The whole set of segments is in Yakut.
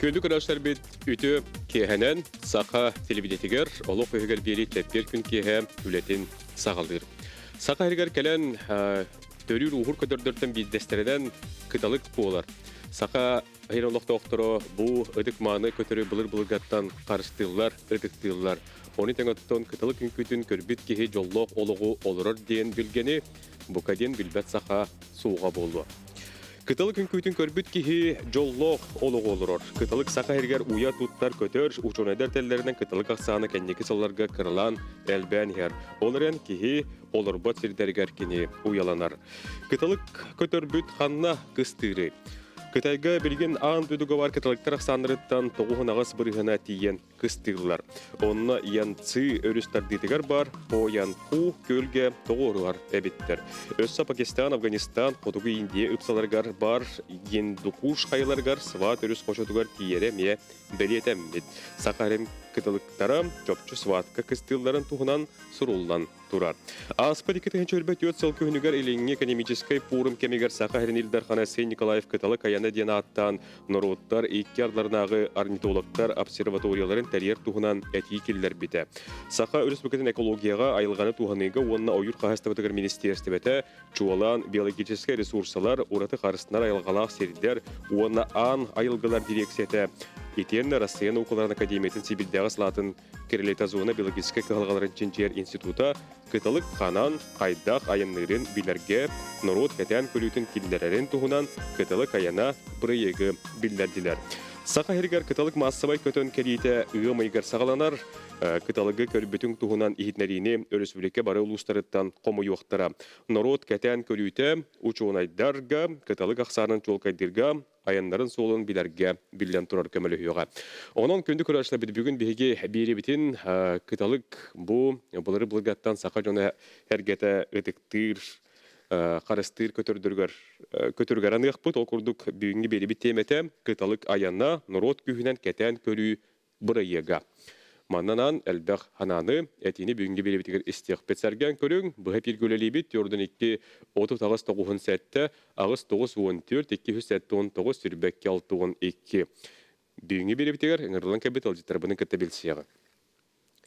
Күндү көрөөччүлэрбит үтүө киэһэнэн Саха телевидениетигэр олох үһүгэр биэрии чэппиэр күн киэһэ үлэтин саҕалыыр. Саха сиригэр кэлэн төрүүр ууһур көтөрдөртөн биирдэстэринэн кыталык буолар. Саха сирин олохтоохторо бу ытык-мааны көтөрү былыр-былыргаттан харыстыыллар, ытыктыыллар. Ону тэҥэ оттон кыталык үҥкүүтүн көрбүт киһи дьоллоох олоҕу олорор диэн билгэни бука диэн билбэт саха суоҕа буолуо. Кыталык үҥкүүтүн көрбүт киһи дьоллоох олоҕу олорор. Кыталык саха сиригэр уйа туттар көтөр, учуонайдар тэллэринэн кыталык ахсаана кэнники сылларга кыралаан элбээн иһэр. Ол эрэн киһи олорбот сирдэригэр кини уйаланар. Кыталык көтөрбүт ханна кыстыырый? Кытайга билигин аан дойдуга баар кыталыктар ахсааннарыттан 98 бырыһыана тиийэн кыстыыллар. Онно Янцзы өрүс тардыытыгар баар Поянху күөлгэ тоҕуоруһар эбиттэр. Өссө Пакистан, Афганистан, Хотугу Индия ыпсаларыгар баар Гиндукуш хайаларыгар Сват өрүс хочотугар тиийэрэ эмиэ бэлиэтэммит. Сахарин кыталыктара чопчу Сватка кыстыылларын туһунан суруллан турар. Ааспыт 2024 сыл күһүнүгэр Илиҥҥи экономическай пуорум кэмигэр Саха сирин Ил Дархана Айсен Николаев Кыталык айана диэн ааттаан норуоттар икки ардыларынааҕы орнитологтар обсерваторияларын тэрийэр туһунан этии киллэрбитэ. Саха Өрөспүүбүлүкэтин экологияҕа, айылҕаны туһаныыга уонна ойуур хаһаайыстыбатыгар министиэристибэтэ чуолаан биологическай ресурсалар, ураты харыстанар айылҕалаах сирдэр уонна аан айылгылар дириэксийэтэ итиэннэ Россия наукаларын академиятын Сибирдээҕи салаатын Кириллитозона биологическай кыһалҕаларын чинчийэр института кыталык ханан, хайдах айанныырын билэргэ, норуот кэтээн көрүүтүн киллэрэрин туһунан Кыталык айана бырайыагы биллэрдилэр. Саха сиригэр кыталык маассабай көтөн кэлиитэ ыам ыйыгар саҕаланар. Кыталыгы көрбүтүҥ туһунан иһитиннэриини өрөспүүбүлүкэ бары улуустарыттан хомуйуохтара. Норуот кэтээн көрүүтэ учуонайдарга кыталык ахсаанын чуолкайдыырга айаннарын суолун билэргэ биллэн турар көмөлөһүөҕэ. Онон күндү көрөөччүлэрбит бүгүн биһиги биэриибитин кыталык бу былыры былыргаттан саха дьоно эргэтэ ытыктыыр харыстыыр көтөрдөрүгэр көтөрүгэр аныахпыт. Ол курдук бүгүҥҥү биэрибит тиэмэтэ кыталык айана норуот күүһүнэн кэтээн көрүү бырайыага. Маннанан элбэх ханааны, этиини бүгүҥҥү биэриибитигэр истиэхпит. Сэргээн көрүҥ, быһа эпииргэ үлэлиибит 42 38 97 8 94 279 22 62. Бүгүҥҥү биэриибитигэр ыҥырыллан кэлбит ыалдьыттарбытын кытта билсиэҕиҥ.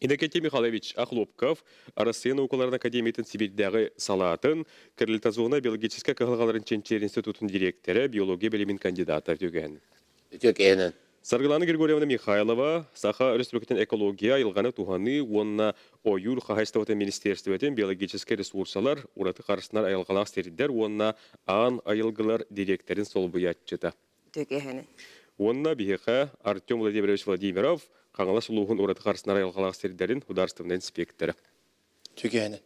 Иннокентий Михайлович Охлопков, Россия наукаларын академиятын Сибирдээҕи салаатын, Карлитозона биологическай кыһалҕаларын чинчийэр институтун дириэктэрэ, биология билимин кандидата үтүгэн. Үтүө киһинэн. Саргылана Григорьевна Михайлова, Саха Өрөспүүбүлүкэтин экология, айылҕаны туһаныы уонна ойуур хаһаайыстыбатын министиэристибэтин биологическай ресурсалар, ураты харыстанар айылҕалаах сирдэр уонна аан айылгылар дириэктэрин солбуйааччыта. Үтүө киһинэн. Уонна биһиэхэ Артем Владимирович Владимиров, Хаҥалас улууһун ураты харыстанар айылҕалаах сирдэрин художественнай инспектора. Үтүө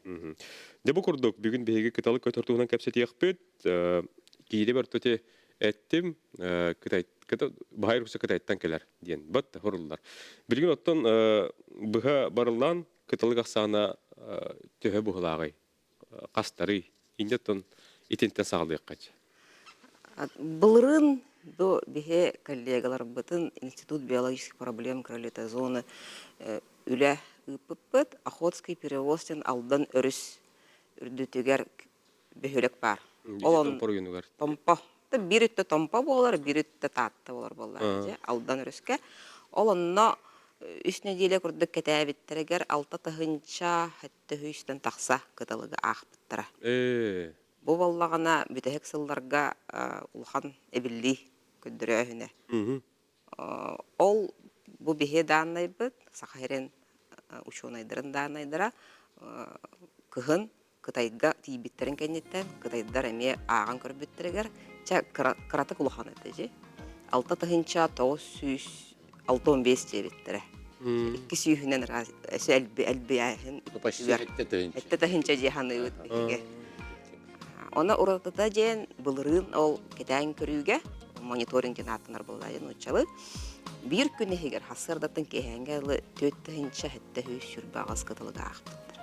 Дьэ бу курдук бүгүн биһиги кыталык көтөр туһунан кэпсэтиэхпит. Киири бөртөтү эттим, Кытай баһай Руся Кытайтан кэлэр диэн бат хоруллар. Билигин оттон быһа барыллаан кыталык ахсаана төһө быһылааҕый? Хастарый? Инде оттон итинтэн саҕалыаххач. Былырыын бу биһи коллегаларбытын Институт биологических проблем кролитозоны үлэ ыыппыппыт. Охотский перевоз диэн Алдан өрүс үрдүтүгэр бөһүөлэк баар. Ол Томпо оройуонугар. Томпо. Биир өттө Томпо буолар, биир өттө Таатта буолар буоллаҕа Алдан өрүскэ. Ол онно үс нэдиэлэ курдук кэтээбиттэригэр 6 тыһыынча 700-тэн тахса кыталыгы аахпыттара. Бу буоллаҕына бүтэһик сылларга улахан эбиллии көрдөрөөһүнэ. Ол бу биһи дааннайбыт, Саха сирин учуонайдарын дааннайдара кыһын Кытайга тиийбиттэрин кэнниттэн кытайдар эмиэ ааҕан көрбүттэригэр чэ кыратык улахан этэ дьи 6965 диэбиттэрэ. Икки сүүһүнэн өссө элбээһин 7 тыһыынча дии саныыбыт биһиги. Она уратыта диэн былырыын ол кэтээн көрүүгэ мониторинг диэн ааттанар буолла нууччалыы биир күн иһигэр сарсыардаттан киэһээҥҥэ дылы 4728 кытылыга аахпыттар.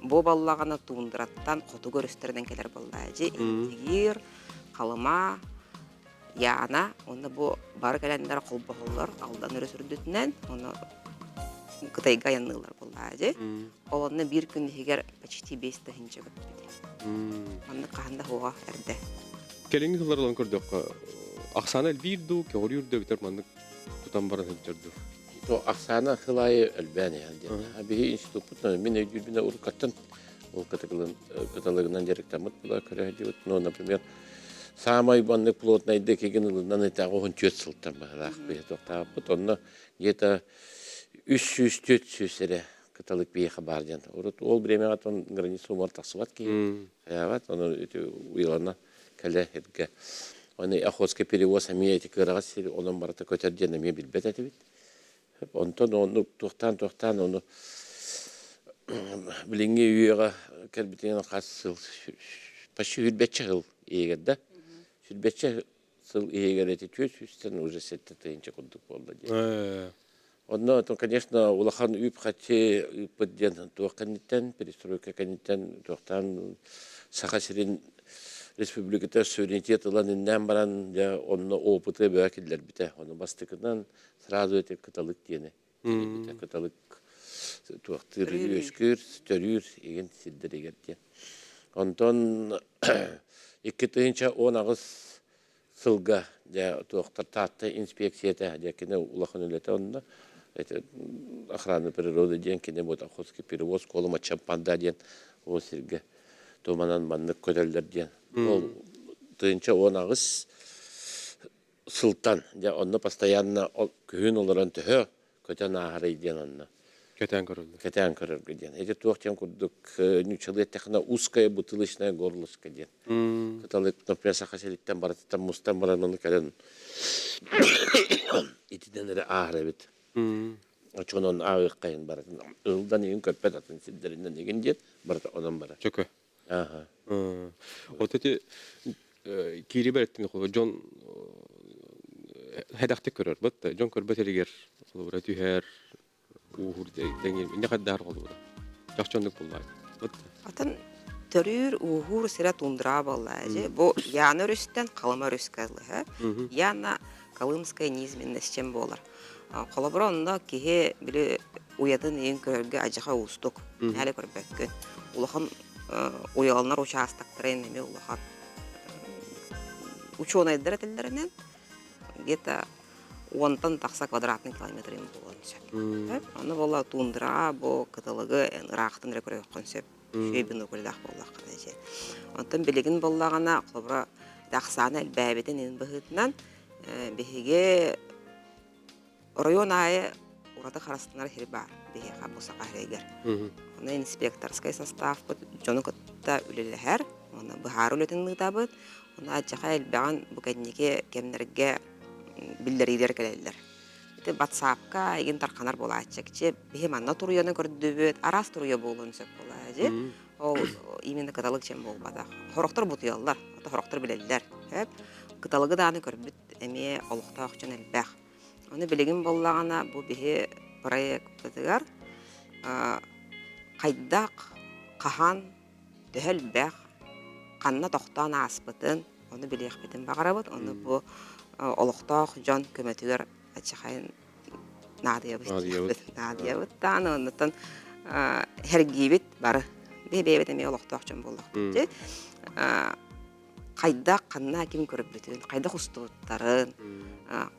Бу баллаҕана туундраттан хотугу өрүстэринэн кэлэр буоллаа дьи Индигир, Халыма, Яна уонна бу бары кэлэннэр холбоһоллор Алдан өрүс үрдүтүнэн уонна Кытайга айанныыллар буоллаа дьи. Ол онно биир күн иһигэр почти 5 тыһыынча көппүтэ. Маннык хаһан да суоҕа эрдэ. Кэлиҥҥи сыллар ылан көрдөххө, Ахсаана элбиир дуу, көҕүрүүр дуу эбэтэр маннык тутан баран сылдьар дуу? То ахсаана сыл аайы элбээн иһэр диэн. Биһи институппут мин өйдүүрбүнэ уруккаттан ол кыталыгынан дьарыктаммыт була көрө сылдьыбыт. Но, например, самай маннык плотнайдык кигин ылынан итээҕи 14 сылтан баһылаах биһи туохтаабыппыт. Онно где-то 300-400 эрэ кыталык биһиэхэ баар диэн. Урут ол времяҕа тон граница умар тахсыбат киһи. Хайаабат, ону ити уйлана кэлэ сиргэ. Оны Охотский перевоз эмиэ ити кыараҕас сир онон барыта көтөр диэн эмиэ билбэт этибит. Онтон ону туохтаан-туохтаан ону билиҥҥи үйэҕэ кэлбитинэн хас сыл почти сүүрбэччэ сыл иһигэр да сүүрбэччэ сыл иһигэр эти 400-тэн уже 7 тыһыынча курдук буолла диэн. Онно, конечно, улахан үп-харчы ыыппыт диэн туох кэнниттэн, перестройка кэнниттэн туохтаан Саха сирин республиката суверенитет ылан иннээн баран, дьэ, онно опыты бөҕө киллэрбитэ. Ону бастакынан сразу эти кыталык диэни киллэрбитэ. Кыталык туохтыыр, үөскүүр, төрүүр игин сирдэригэр диэн. Онтон 2018 сылга дьэ туохтар Таатта инспекцията дьэ кини улахан үлэтэ онно это охрана природы диэн кини вот Охотский перевоз Колыма Чампанда диэн ол сиргэ туманан маннык көтөллөр диэн ол 1018 сылтан дьэ онно постоянно күһүн олорон төһө көтөн ааһарый диэн онно Кэтээн көрөллөр. Кэтээн көрөргө диэн. Ити туох диэн курдук нууччалыы эттэххинэ узкая бутылочная горлышко диэн. Кыталык, например, Саха сириттэн барытыттан мустан баран ону кэлэн итинэн эрэ ааһар эбит. Очонон ааҕыаххайын барытын ылдан игин көппөт атын сирдэринэн игин диэн барыта онон барар. Чөкө. Вот эти киири бэреттин дьон хэдэхтик көрөр бат дьон көрбөт эригэр холобура түһэр ууһур дэҥир инне хаддаар холобура чахчоннук буллаай вот Атын төрүүр ууһуур сирэ тундра буоллаа бу Яна өрүстэн Халыма өрүскэ ылыһа Яна Колымская низменность чем буолар Холобура, онно киһи били уйатын иһин көрөргө адьаха уустук. Нэһилэ көрбөккүн. Улахан уйаланар учаастактара эмиэ улахан. Учуонайдар этэллэринэн где-то уонтан тахса квадратный километр буолуон сөп. Аны буола тундра бу кытылыгы ыраахтан эрэ көрүөххүн сөп. Үчүгэй бинокльдаах буоллаххына дьэ. Онтон билигин буоллаҕына, холобура, ахсаана элбээбитин иһин быһыытынан биһиги оройуон аайы ураты харыстанар сир баар биһиэхэ бу Саха сиригэр. Онно инспекторскай составпыт дьону кытта үлэлэһэр, уонна быһаарыы үлэтин ыытабыт. Онно адьаха элбэҕин бу кэнники кэмнэргэ биллэриилэр кэлэллэр. Ити батсаапка игин тарханар буолааччы. Кичи биһи манна туруйаны көрдүбүт, араас туруйа буолуон сөп буолаа Ол именно кыталык чем буолбатах. Хорохтор бутуйаллар, ото хорохтор билэллэр. Хөп. Кыталыгы дааны көрбүт эмиэ олохтоох дьон элбэх. Ону билигин буоллаҕына бу биһи проекпытыгар хайдах, хаһан, төһө элбэх, ханна тохтоон ааспытын, ону билиэхпитин баҕарабыт. Ону бу олохтоох дьон көмөтүгэр аччахайын наадыйабыт. Наадыйабыт даҕаны оннуттан сэргиибит бары. Бэйэбит эмиэ олохтоох дьон буоллахпыт. Хайдах, ханна ким көрбүтүн, хайдах устубуттарын,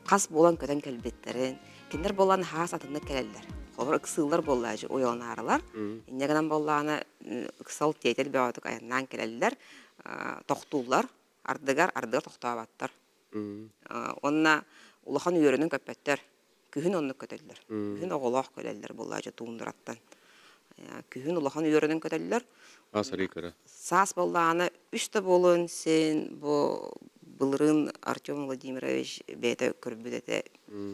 хас буолан көтөн кэлбиттэрин, кинилэр буолан хаас атыннык кэлэллэр. Холобур, ыксыыллар буоллаачы уйаланаарылар. Инньэ гынан буоллаҕына ыксал тиэтэл бөҕөтүк айаннаан кэлэллэр, тохтууллар, ардыгар ардыгар тохтооботтор. Уонна улахан үөрэнэн көппөттөр. Күһүн оннук көтөллөр. Күһүн оҕолоох кэлэллэр буоллаачы туундараттан. Күһүн улахан үөрэнэн көтөллөр. Саас арый кыра. Саас буоллаҕына үс да буолуон син бу былырыын Артем Владимирович бэйэтэ көрбүт этэ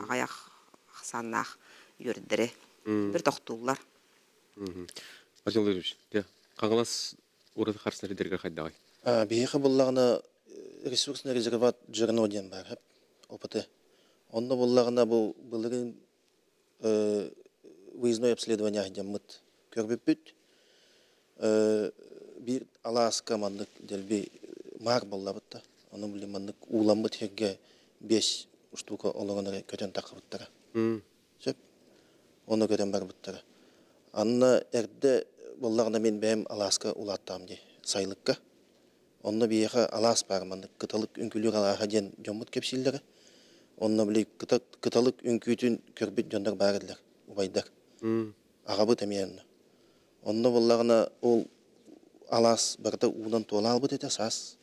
аҕыйах ахсааннаах үөрдэри бір тохтууллар. Артем Владимирович, Хаҥалас ураты харсынар идэргэр хайдаҕый? Биһиэхэ буллаҕына ресурсный резерват Джерно диэн баар ОПТ. Онно буллаҕына бу былырыын выездной обследование дьаммыт көрбүппүт. Биир алааска маннык дэлби маар буоллабыт да. Ону били маннык ууламмыт сиргэ 5 штука олорон эрэ көтөн таххыбыттара. Сөп. Ону көтөн барбыттара. Анна эрдэ буоллаҕына мин бэйэм алааска улааттаҕым дии, сайылыкка. Онно биһиэхэ алаас баар маннык кыталык үҥкүүлүүр алааһа диэн дьоммут кэпсииллэрэ. Онно били кыталык үҥкүүтүн көрбүт дьоннор баар этилэр, убайдар. Аҕабыт эмиэ онно. Онно буоллаҕына ол алаас барыта уунан туола албыт этэ саас.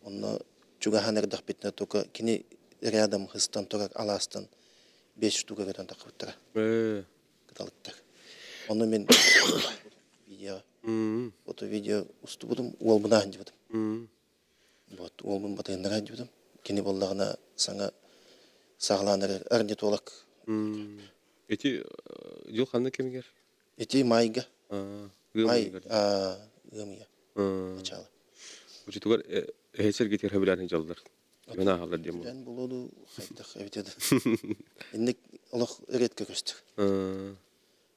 Онно чугаһаан эрдэхпитинэ только кини рядом хыстан турар алаастан 5 штука көтөн таххыбыттара. Кыталыктар. Ону мин видео фото видео устубутум уолбунаан сылдьыбытым. Вот уолбун батыһыннара сылдьыбытым. Кини буоллаҕына саҥа саҕалаан эрэр орнитолог. Ити дьыл ханна кэмигэр? Ити майга. Май ыам ыйа. Начало. Учутугар эһэсэргитигэр хөбүлээн сылдьаллар. Мен ааһаллар диэн буолар. Булуоду хайдах эбитэ да. Инник олох редко көстөр.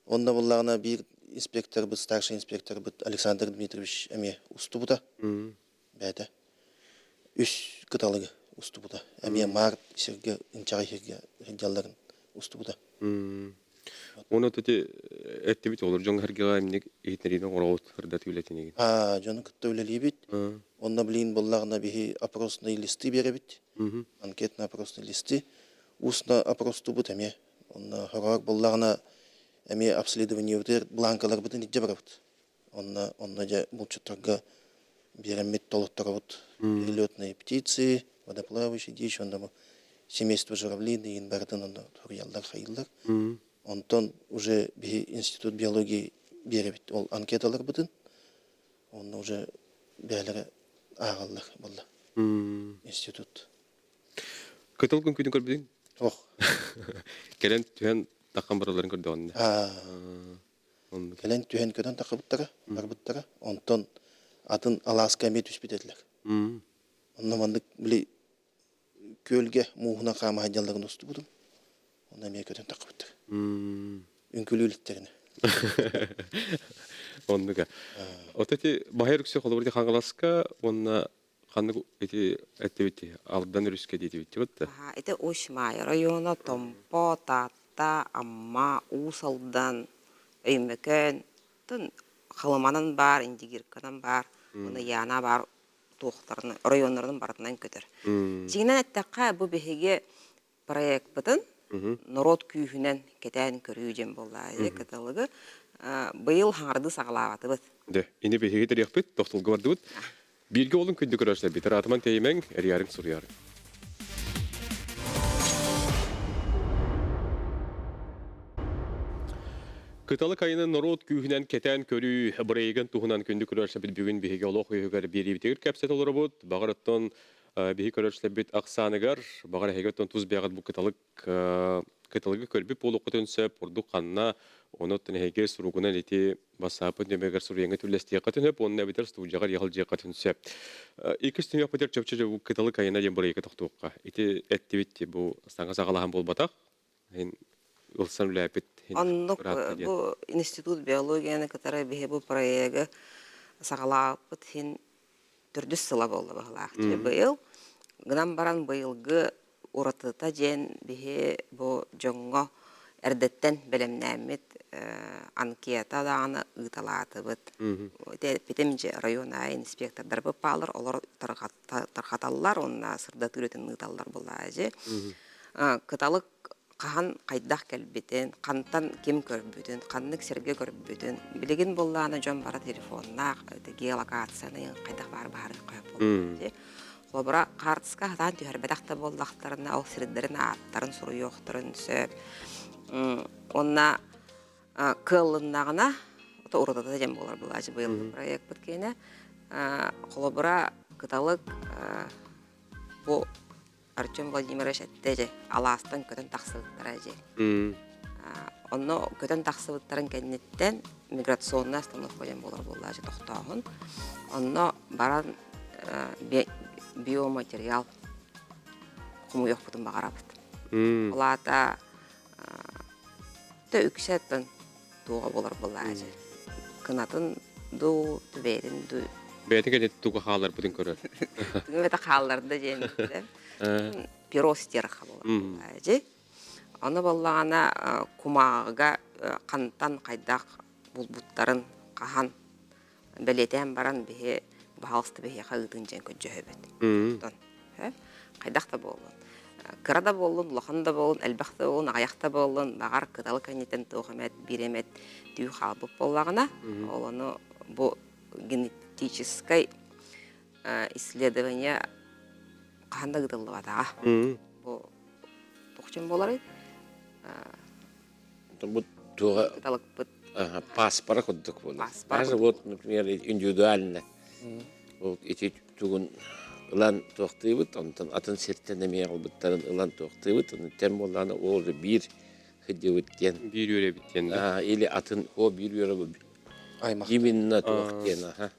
Онно буллаҕына биир инспекторбыт, старший инспекторбыт Александр Дмитриевич эмиэ устубута. Бэйэтэ. Үс кыталыгы устубута. Эмиэ маар сиргэ, инчэҕэй сиргэ сылдьалларын устубута. Уонна ити эттибит олор дьон харгыга эмник иһитинэриини оҥороҕут сырдатыы үлэтинигин. Дьону кытта үлэлиибит. Онно билигин буоллаҕына биһи опросные листы биэрэбит. Анкетно-опросные листы. Устно опростубут эмиэ. Онно хороҕор буоллаҕына эмиэ обследованиебытыгар бланкаларбытын илдьэ барабыт. Онно онно дьэ булчуттарга биэрэммит толотторобут. Перелетные птицы, водоплавающие дичь, онно семейство журавлиный иин барытын онно суруйаллар, хайыыллар. Онтон уже биһи институт биологии биэрэбит ол анкеталарбытын. Онно уже бэйэлэрэ ааҕаллар буолла. Институт. Кытыл күн күнүн көрбүтүҥ? Ох. Кэлэн түһэн таххан баралларын көрдөҕүнэ. Кэлэн түһэн көтөн таххыбыттара, барбыттара. Онтон атын алааска эмиэ түспүт этилэр. Онно маннык били күөлгэ мууһунан хаама сылдьалларын устубутум. Онно эмиэ көтөн таххыбыттар. Үҥкүлүү иликтэринэ. Оннуга. От ити баһайыр үксэ холобур ити Хаҥаласка уонна ханнык ити эттибит Алдан өрүскэ диэтибит да? Ити Усть-Майа района, Томпо, Таатта, Амма, Уус Алдан, Өймөкөөн, Халыманан баар, Индигирканан баар, уонна Яна баар туохтарын оройуоннарынан барытынан көтөр. Дьиҥинэн эттэххэ, бу биһиги проекпытын норуот күүһүнэн кэтээн көрүү диэн буолла каталогы быйыл хаҥардыы саҕалаабатыбыт. Дэ, ини биһиги тэриэхпит, тохтолго бардыбыт. Бииргэ олун күндү көрөөччүлэрбит, ыраатыман тэйимэҥ, эрийаарыҥ суруйаарыҥ. Кыталык айынан норуот күүһүнэн кэтээн көрүү бырайыгын туһунан күндү көрөөччүлэрбит бүгүн биһиги олох үһүгэр биэриибитигэр кэпсэтэ олоробут. Баҕар оттон биһи көрөөччүлэрбит ахсааныгар, баҕар эһиги оттон тус бэйэҕит бу кыталык кыталыгы көрбүт буолуоххутун сөп, ордук ханна, ону оттон эһиги суругунан ити бассааппыт нөмүгэр суруйаҥҥа түллэстиэххитин сөп уонна эбэтэр студияҕа ыалдьыаххытын сөп. Иккис түһүөхпүтүгэр чопчу бу кыталык айана диэн бырайыакка тохтуохха. Ити эттибит бу саҥа саҕалаһан буолбатах. Һин ылсан үлээпит Оннук бу институт биологияны кытары биһи бу проегы саҕалаабыппыт иһин төрдүс сыла буолла быһылаах. Быйыл гынан баран быйылгы уратыта диэн биһи бу дьоҥҥо эрдэттэн бэлэмнээммит анкета даҕаны ыыталаатыбыт. Ити дьэ район аайы инспектордарбыт бааллар, олор тарҕаталлар уонна сырдатыы үлэтин ыыталлар буоллаҕа дьи. Кыталык хаһан хайдах кэлбитин, хантан ким көрбүтүн, ханнык сиргэ көрбүтүн, билигин буоллаҕына дьон бара телефоннаах геолокацияны хайдах баар баһарыахха буоллаҕа Холобура, хаартыска сатаан түһэрбэтэх да буоллахтарына, ол сирдэрин ааттарын суруйуохтарын сөп. Уонна кыаллыннаҕына, ото урутата диэн буолар былаачы быйылгы проекпыт киэнэ. Холобура, кыталык бу Артем Владимирович эттэ дьэ, алаастан көтөн тахсыбыттара дьэ. Онно көтөн тахсыбыттарын кэнниттэн миграционная остановка диэн буолар буоллаачы тохтооһун. Онно баран биоматериал хомуйуохпутун баҕарабыт. Ол аата үксэттэн туоҕа буолар буоллаачы. Кынатын дуу, түбээтин дуу. Бэйэтин кэнниттэн тугу хаалларбытын көрөр. Тугу бэйэтэ хаалларда диэн перо стерха буолар буоллаачы. Ону буоллаҕына кумааҕыга хантан хайдах булбуттарын хаһан бэлиэтээн баран биһи Баһаалыста биһиэхэ ыытын дьэн көрдьөһөбүт. Оттон хайдах да буоллун. Кыра да буоллун, улахан да буоллун, элбэх да буоллун, аҕыйах да буоллун, баҕар кыталы кэнниттэн туох эмэт, биир эмэт түү хаалбыт буоллаҕына, ол ону бу генетическай исследование хаһан да ыытыллыбатаҕа. Бу туох буоларый? Бу туоҕа кыталыкпыт паспора курдук буолар. Даже вот, например, индивидуально. Вот ити тугун ылан туохтыыбыт, онтон атын сиртэн эмиэ ылбыттарын ылан туохтыыбыт, онтон буоллаҕына ол биир сылдьыбыт диэн. Биир үөрэбит диэн да? Или атын о биир үөрэ Аймах. Именно туох диэн, аха.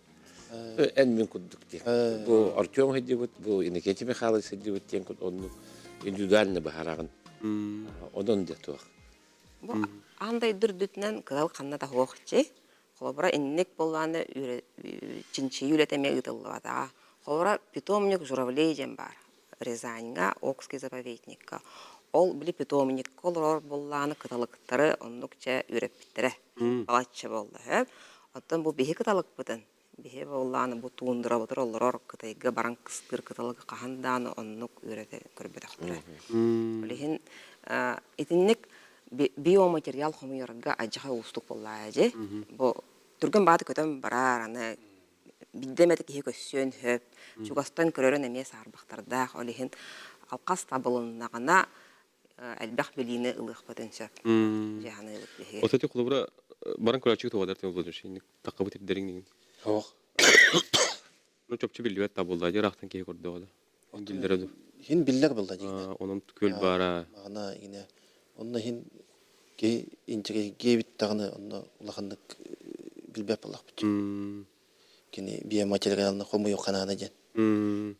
Эн мин курдук диэн. Бу Артем сылдьыбыт, бу Иннокентий Михайлович сылдьыбыт диэн оннук индивидуально быһаараҕын. Онон да туох. Бу аан дойду үрдүтүнэн кыһыл ханна да суох дьи. Холобура, инник буоллаҕына чинчийии үлэтэ эмиэ ыытыллыбатаҕа. Холобура, питомник журавлей диэн баар. Рязаньҥа, Окский заповедникка. Ол били питомникка олорор буоллаҕына кыталыктары оннук чэ үөрэппиттэрэ. Балачча буолла сөп. Оттон бу биһи кыталыкпытын, биһи буоллаҕына бу туундарабытыгар олорор Кытайга баран кыстыыр кыталыгы хаһан даҕаны оннук үөрэтэ көрбөтөхтөрө. Ол иһин итинник биоматериал хомуйарга адьаха уустук буоллаҕа дьи. Бу түргэн баҕаты көтөн барар, аны биирдэ эмэтэ киһи көссүөн сөп, чугастан көрөрүн эмиэ саарбахтардаах. Ол иһин алҕас табылыннаҕына элбэх билиини ылыахпытын сөп. Дьаһаныыбыт биһиги. Ототи холобура баран көрөөччү туодар тылбыт таққабыт ирдэриҥ Суох. Ну чопчу биллибэт табылла дьыраахтан киһи көрдөҕө да. Биллэрэ ду. Хин биллэр булла дигинэ. Онон күөл баара. Маҕана игинэ. Онно хин ки интириэһиргээбит даҕаны онно улаханнык билбэт буоллахпыт. Кини биоматериалны хомуйу ханаана диэн.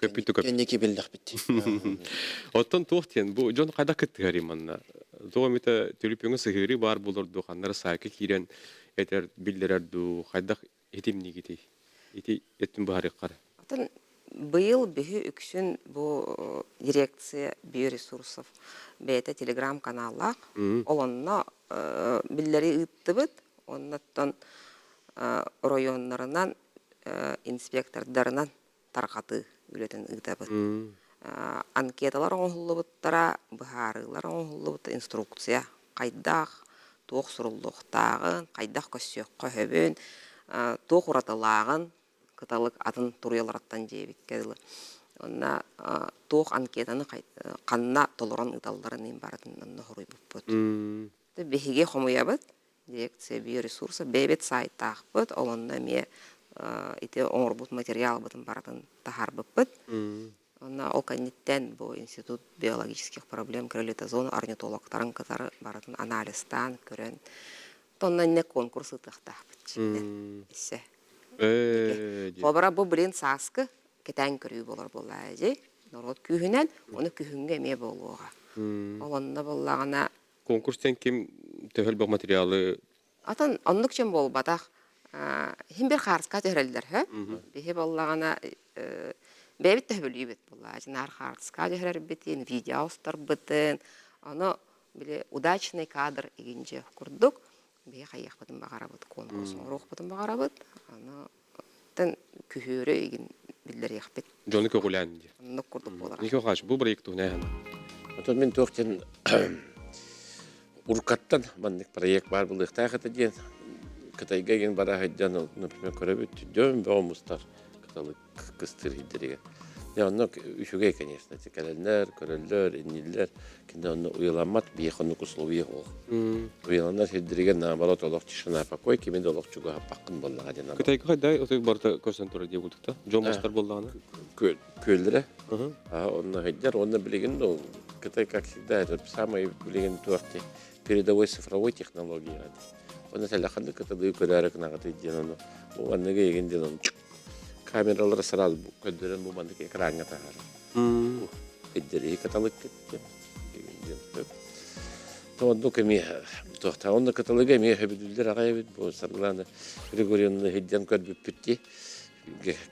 Көппүт көп. Кэнники биллэхпит. Оттон туох диэн бу дьон хайдах кыттыһар манна? Туох эмитэ түлүпүҥҥэ сыһыарыы баар буолар дуу, ханнара саайка киирэн этэр, биллэрэр дуу, хайдах итимнигитий? Ити өттүн быһаарыаххара. Оттон быйыл биһи үксүн бу дирекция биоресурсов бэйэтэ телеграм-каналлаах. Ол онно биллэри ыыттыбыт. Оннуттан оройуоннарынан инспектордарынан тарҕатыы үлэтин ыытабыт. Анкеталар оҥоһуллубуттара, быһаарыылар оҥоһуллубута, инструкция хайдах, туох суруллуохтааҕын, хайдах көрсүөххэ сөбүн, туох уратылааҕын кыталык атын туруйаларыттан диэбиккэ дылы. Онно туох анкетаны ханна толорон ыыталларын иһин барытын онно хоруйбуппут. Биһиги хомуйабыт, дирекция биоресурса, бэйэбит сайтаахпыт, ол онно эмиэ ити оҥорбут материалбытын барытын таһаарбыппыт. Онно ол кэнниттэн бу Институт биологических проблем кролитозон орнитологтарын кытары барытын анализтаан көрөн, онно иннэ конкурс ыытыахтаахпыт иссе. Холобура бу блин сааскы кэтээн көрүү буолар буоллаа дии. Норуот күүһүнэн, ону күһүҥҥү эмиэ буолуоҕа. Ол онно буоллаҕына Конкурстан ким төһө элбэх материалы Атын оннук чем буолбатах. Иһин бир хаарыска түһэрэллэр һө. Биһи буоллаҕына бэйэбит төһөбүлүүбүт буоллаа. Наар хаарыска түһэрэрбитин, видео устарбытын, ону били удачный кадр игинже курдук биһи хайыахпытын баҕарабыт, конкурс оҥоруохпутун баҕарабыт. Аны тэн күһүөрү игин биллэриэхпит. Дьону көҕүлээн диye. Оннук курдук буолар. Нико Хаш, бу проект туһунан Отон мин туох диэн уруккаттан маннык проект баар булуохтаах этэ диэн Кытайга игин бара сылдьан, например, көрөбүт, дьон бөҕө мустар кыталык кыстыыр иһдэригэр. Дьэ, онно үчүгэй, конечно, кэлэллэр, көрөллөр, инниллэр. Кинилэр онно уйаламмат, биһиэхэ оннук условия суох. Уйаланар сирдэригэр наоборот олох тишина покой, кими да олох чугаһаппаккын буоллаҕа диэн. Кытайга хайдай отуй барыта көстөн турар дии булдукта. Дьон мустар буоллаҕына. Күөллэрэ. Онно сылдьар, онно билигин ну, Кытай, как всегда, это самый билигин туох передовой цифровой технология. Онно тэлэханны кытылыы көрөөрү гынаҕытый диэн ону бу манныгы игин диэн ону камералары сразу көрдөрөн бу маннык экраҥҥа таһаарар. Кыддэрии каталыккыт диэн диэн Оннук эмиэ туохта онно кыталыга эмиэ хөбүдүллэр аҕай эбит бу Саргылана Григорьевна иһирдьэн көрбүппүт дии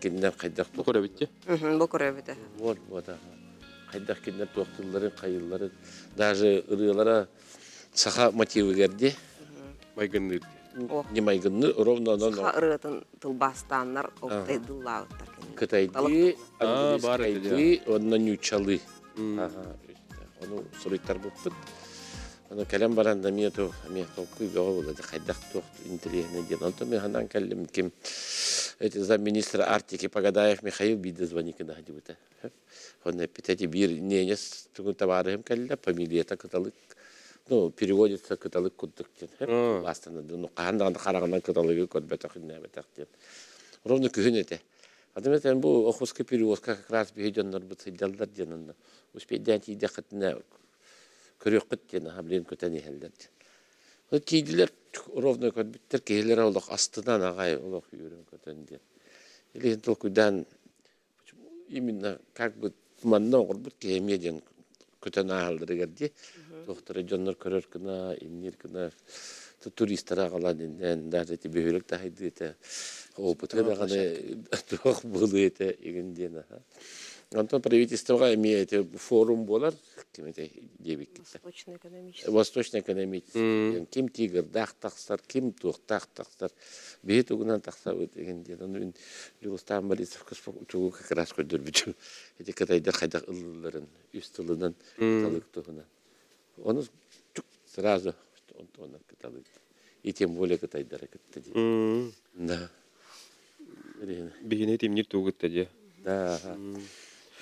кинилэр хайдах Бу көрөбүт дии. Бу көрөбүт. Вот вот хайдах кинилэр туохтуулларын хайыылларын даже ырыалара саха мотивыгар дии майгынныыр дии. Ньымайгынны ровно онон Саха ырыатын тылбаастааннар кытайдыыллаабыттар кинилэр. Кытайдыы, Аа, баар этэ английскайдыы уонна ньууччалыы. Ону суруйтарбыппыт. Ону кэлэн баран да эмиэ эмиэ толкуй бөҕө буолла хайдах туох интэриэһинэй диэн. Онтон мин санаан кэллим ким эти замминистра Арктики Погодаев Михаил биирдэ звоникина сылдьыбыта. Онно эппитэ ити биир ненец тугун табаарыһым кэллэ, фамилията Кыталык, ну, переводится Кыталык курдук диэн. Бастанады, ну, хаһан даҕаны хараҕынан Кыталыгы көрбөтөх, иннээбэтэх диэн. Ровно күһүн этэ. Атын этэн бу Охотскай перевозка как раз биһи дьоннорбут сылдьаллар диэн онно. Успейдаан тиийдэххитинэ көрүөххүт диэн аха блин көтөн иһэллэр диэн. Ну, тиийдилэр ровно көрбүттэр киһилэрэ олох астынан аҕай олох үөрэн көтөн диэн. Илиһин толкуйдаан именно как бы манна оҥорбут киһи эмиэ диэн көтөн ааһалларыгар дии туохтара дьоннор көрөр гына иннир гына туристары аҕалан иннэн даже ити бөһүөлэк таһайдыы этэ опыты даҕаны туох буолуо этэ игин диэн аха онтон правительствоҕа эмиэ ити форум буолар ким этэ диэбиккит Восточно-экономический. Восточно-экономический ким тигрдаах тахсар ким туохтаах тахсар биһи тугунан тахсабыт игин диэн ону мин Дьулустаан Борисовка тугу как раз көрдөрбүтүм ити кытайдар хайдах ыллыылларын үс тылынан кыталык туһунан ону сразу онтуонан кыталык и тем более кытайдары кытта дии да Биһини тимнир тугутта дии. Да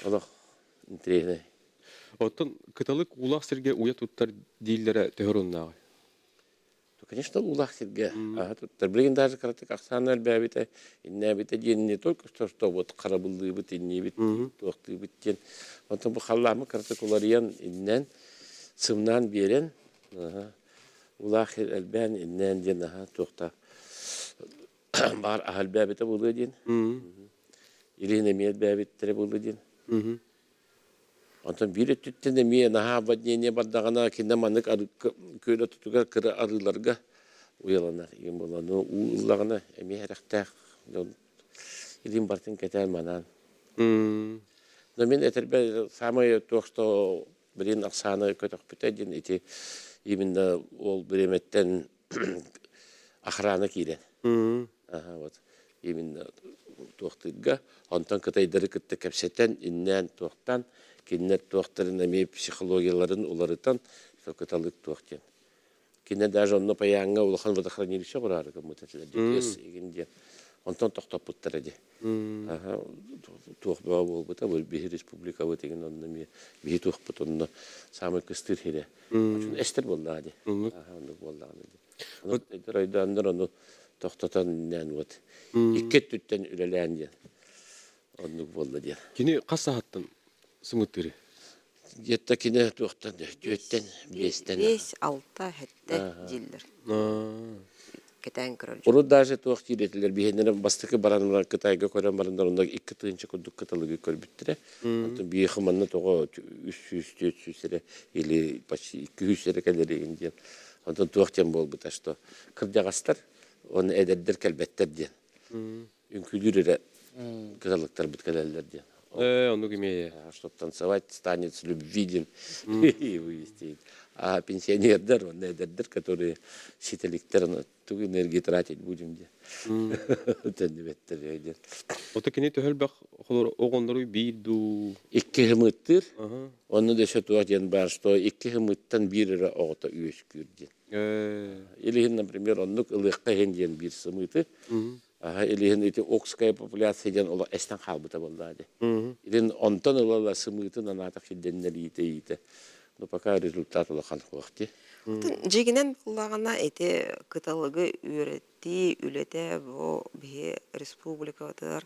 олох интэриэһинэй. Оттон кыталык уулаах сиргэ уйа туттар дииллэрэ төһө оруннааҕый? Конечно, уулаах сиргэ аһа туттар. Билигин даже кыратык ахсаана элбээбитэ, иннээбитэ диэн не только что, что вот харабыллыыбыт, инниибит, туохтыыбыт диэн. Онтон бу халлааммыт кыратык уларыйан, иннэн, сымнаан биэрэн, уулаах сир элбээн, иннээн диэн аһа туохта баар аһа элбээбитэ буолуо диэн. Илин эмиэ элбээбиттэрэ буолуо диэн. Онтон биир өттүттэн эмиэ наһаа обводнение бардаҕына кинэ маннык күөл ортотугар кыра арыыларга уйаланар. Ийэм буолан уу ыллаҕына эмиэ эрэхтээх дьон илиим барытын кэтээн манаан. Но мин этэрбэр самое то, что блин ахсаана көтөхпүтэ диэн ити именно ол бириэмэттэн охрана киирэн. Ага, вот именно туохтыырга онтон кытайдары кытта кэпсэтэн иннээн туохтан кинилэр туохтарын эмиэ психологияларын уларытан сол кыталык туох диэн кине даже онно паяҥҥа улахан водохранилище кураары гыммыт этилэр ДПС игин диэн онтон тохтоппуттара дии туох бөҕө буолбута бу биһи республикабыт игин онно эмиэ биһи туохпут онно самый кыстыыр сирэ эстер буоллаҕа дии оннук буоллаҕына дии Ону өйдөөннөр ону тохтотон иннээн вот икки өттүттэн үлэлээн диэн оннук буолла диэн. Кини хас саһаттан сымыттыры? Где-то кини туохтан түөттэн биэстэн Биэс, алта, сэттэ дииллэр. Кэтээн көрөр дьон. Урут даже туох диир этилэр биһиэннэрэ бастакы баран баран Кытайга көрөн бараннар онно 2 тыһыынча курдук кыталыгы көрбүттэрэ. Онтон биһиэхэ манна тоҕо 300 400 эрэ или почти 200 эрэ кэлэр диэн Онтон туох диэн буолбута, что кырдьаҕастар уонна эдэрдэр кэлбэттэр диэн. Үҥкүүлүүр эрэ кыталыктарбыт кэлэллэр диэн. Оннук имея. Чтоб танцевать танец любви диэн и вывести. А пенсионердар уонна эдэрдэр, которые ситэликтэр, тугу энергии тратить будем диэн. Төннүбэттэр диэн. Ото кини төһөлбөх оҕоннору биир дуу? Икки хымыттыыр. Онно да өссө туох диэн баар, что икки хымыттан биир эрэ оҕото үөскүүр диэн. Илиһин, например, оннук ылыахха иһин диэн биир сымыыты. Аха, илиһин ити окская популяция диэн олох эстэн хаалбыта буоллаа дии. Илин онтон ыла сымыытын анаатах сирдэннэр иитэ-иитэ. Но пока результат улахан суох дии. Дьиҥинэн буоллаҕына ити кыталыгы үөрэтии үлэтэ бу биһи республикабытыгар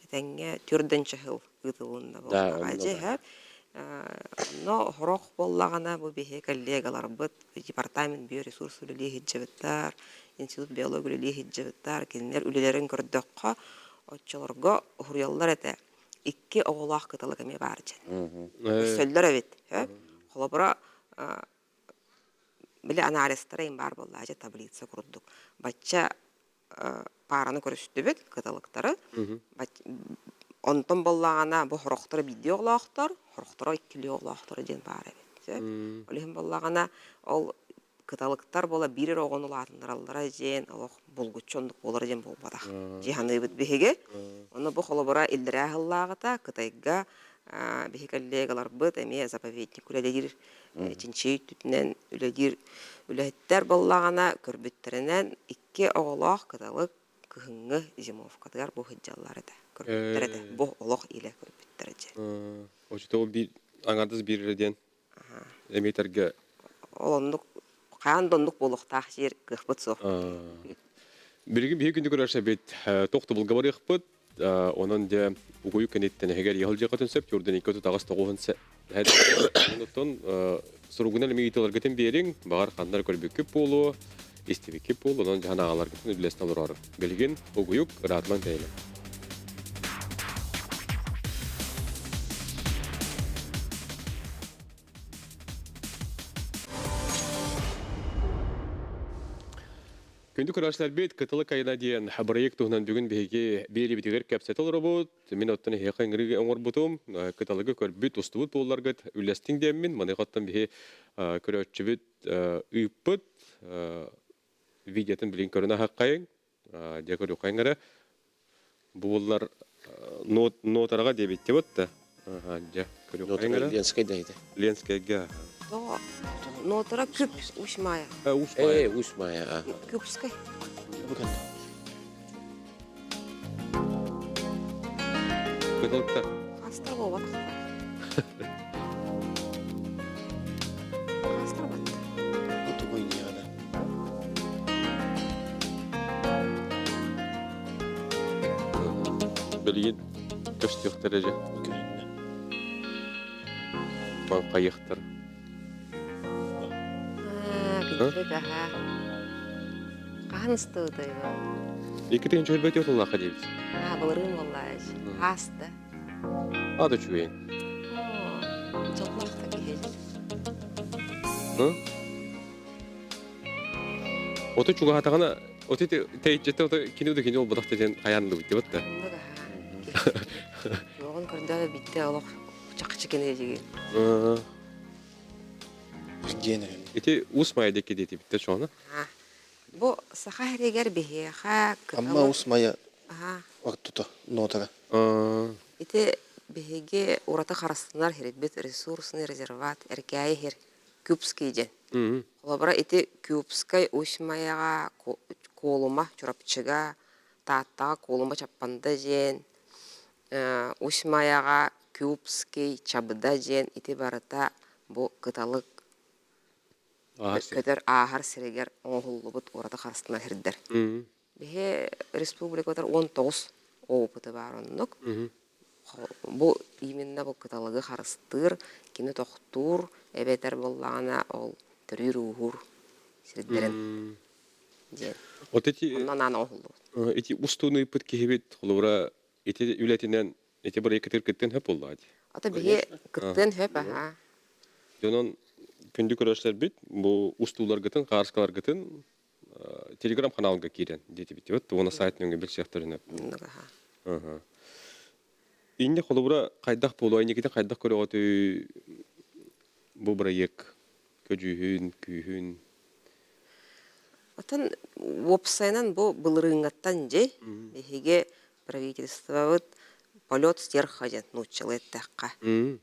этэҥҥэ түрдэн чаһыл ыытылынна буоллаҕа дьэ но сорох буоллаҕына бу биһи коллегаларбыт департамент биоресурс үлэлии сылдьыбыттар институт биология үлэлии сылдьыбыттар кинилэр үлэлэрин көрдөххө оччолорго уһуруйаллар этэ икки оҕолоох кыталык эмиэ баар дьэн өссөллөр эбит холобура били анализтара им баар буоллаа дьэ таблица курдук бачча паараны көрүстүбүт кыталыктары онтон буоллаҕына бу сорохторо биирдии оҕолоохтор сорохторо иккилии оҕолоохтор диэн баар эбит ол иһин буоллаҕына ол Кыталыктар буола биир эрэ оҕону улаатыннараллара диэн олох булгуччу оннук буолар диэн буолбатах. Дии саныыбыт биһиги. Ону бу холобура иллэрээ сыллааҕыта Кытайга биһи коллегаларбыт эмиэ заповедник үлэлиир чинчийии өттүнэн үлэлиир үлэһиттэр буоллаҕына көрбүттэринэн икки оҕолоох кыталык кыһыҥҥы зимовкатыгар бу сылдьаллар этэ. Көрбүттэр этэ. Бу олох илэ көрбүттэр дьэ. Оччотугу биир аҥардас биир эрэ диэн эмиэтэргэ Ол оннук хаан да оннук буолуохтаах сир кыахпыт суох. Билигин биһи күндү көрөрсөбүт тохтобулга барыахпыт. Онон дьэ угуйу кэнниттэн эһигэр иһэлдьиэххитин сөп Юрдан 2 39 Онуттан суругунан эми ыйытыыларгытын биэриҥ, баҕар ханна эрэ көрбүккүт буолуо, истибиккит буолуо, онон дьаһан ааҕаларгытын үллэстэ олороор. Билигин угуйук ыраатымаҥ тэйимэҥ. Күндү көрөөччүлэрбит, Кытылы Кайна диэн бырайыак туһунан бүгүн биһиги биэриибитигэр кэпсэтэ олоробут. Мин оттон эһиэхэ ыҥырыы оҥорбутум, кыталыгы көрбүт, устубут буолларгыт үллэстиҥ диэммин, маныаха оттон биһи көрөөччүбүт ыыппыт видеотын билин көрөн аһаххайыҥ, дьэ көрүөххэйиҥ эрэ. Бу буоллар нотараҕа диэбиттэ да. Дьэ көрүөххэйиҥ эрэ. Ленскэй да ити. Ленскэйгэ. Нотара Күп Усть-Майя. Усть-Майя. Усть-Майя. Күпскэй. Кытылыктар. Хастар буолбат. Хастар бат. Тугуй диэҕинэ. Билигин көстүөхтэрэ дьэ. Көһүннэ. Маҥхайыахтар. Кынчык аха. Хаһан ыстыбытай бу? Икки тыһыынча өлбөт тыллаахха диэбит. Аа, былырыын буоллаайыч. Ааста. Аата үчүгэйин. Оо, дьоллоох да киһи. Ото чугаһатаҕына, ото тэйиччэттэн ото кини да кини олбатах диэн хайаан ылыбыт диэбит да. Оннук аха. Оҕон көрдөҕө биттэ олох чахчы кини дьиги. Диэн эһэм. Ити Уус Майа диэки диэтибиттэ чоҕуна. Бу саха сиригэр биһиэхэ Амма кыталы Уус Майа аха ортото нотара. Ити биһиги ураты харыстанар сирбит ресурсный резерват Эркээйи сир Кюбский диэн. Холобура ити Кюбскай Усть Майаҕа Куолума Чурапчыга Тааттаҕа Куолума Чаппанда диэн Усть Майаҕа Кюбский Чабда диэн ити барыта бу кыталык көтөр ааһар сиригэр оҥоһуллубут ураты харыстанар сирдэр. Биһи республикабытыгар 19 опыты баар оннук. Бу именно бу кыталыгы харыстыыр, кини тохтуур, эбэтэр буоллаҕына ол төрүүр-ууһуур сирдэрин диэн. Вот эти Онно анаан оҥоһуллубут. Ити устууну ыыппыт киһибит холобура ити үлэтинэн ити бырайыаккытыгар кыттыан сөп буоллаҕа дии. Ата биһи кыттыан сөп аха. Дьонон күндү көрөөччүлэрбит бу устууларгытын, хаарыскаларгытын телеграм-ханаалга киирэн диэтибит вот уонна сайт нөҥүө билсиэхтэрин сөп. Инне холобура хайдах буолуо, инникитин хайдах көрөҕүтүй бу бырайыак көдьүүһүн, күүһүн? Оттон уопсайынан бу былырыыҥҥаттан дьи биһиги правительствобыт полет стерха диэн нууччалыы эттэххэ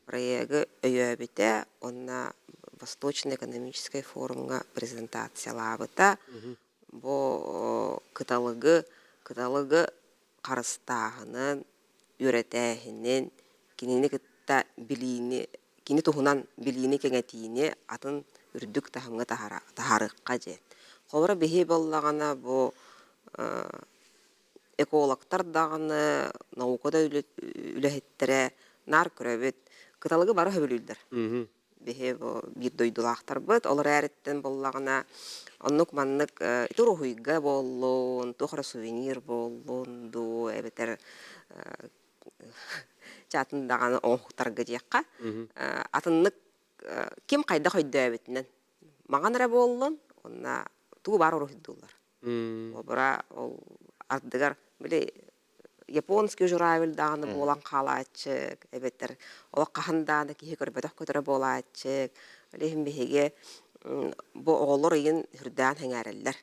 проегы өйөөбүтэ уонна Восточный экономическай форумҥа презентациялаабыта. Бу кыталыгы кыталыгы харыстааһынын, үөрэтээһинин, кинини кытта билиини кини туһунан билиини кэҥэтиини атын үрдүк таһымҥа таһаарыахха диэн. Холобура биһи буоллаҕына бу экологтар даҕаны, наука да үлэһиттэрэ наар көрөбүт. Кыталыгы бары сөбүлүүллэр. Биһи бу биир дойдулаахтарбыт, ол эрээриттэн буоллаҕына оннук маннык ити уруһуйга буоллун, туох эрэ сувенир буоллун дуу, эбэтэр чаатын даҕаны оҥоһуктарга диэххэ, атыннык ким хайдах өйдөөбүтүнэн маҥан эрэ буоллун, уонна тугу баар уруһуйдууллар. Обура ол ардыгар били японский журавль даҕаны буолан хаалааччы эбэтэр олох хаһан даҕаны киһи көрбөтөх көтөрө буолааччы. Ол иһин биһиги Бу оҕолор ыйын үрдээн сэҥээрэллэр.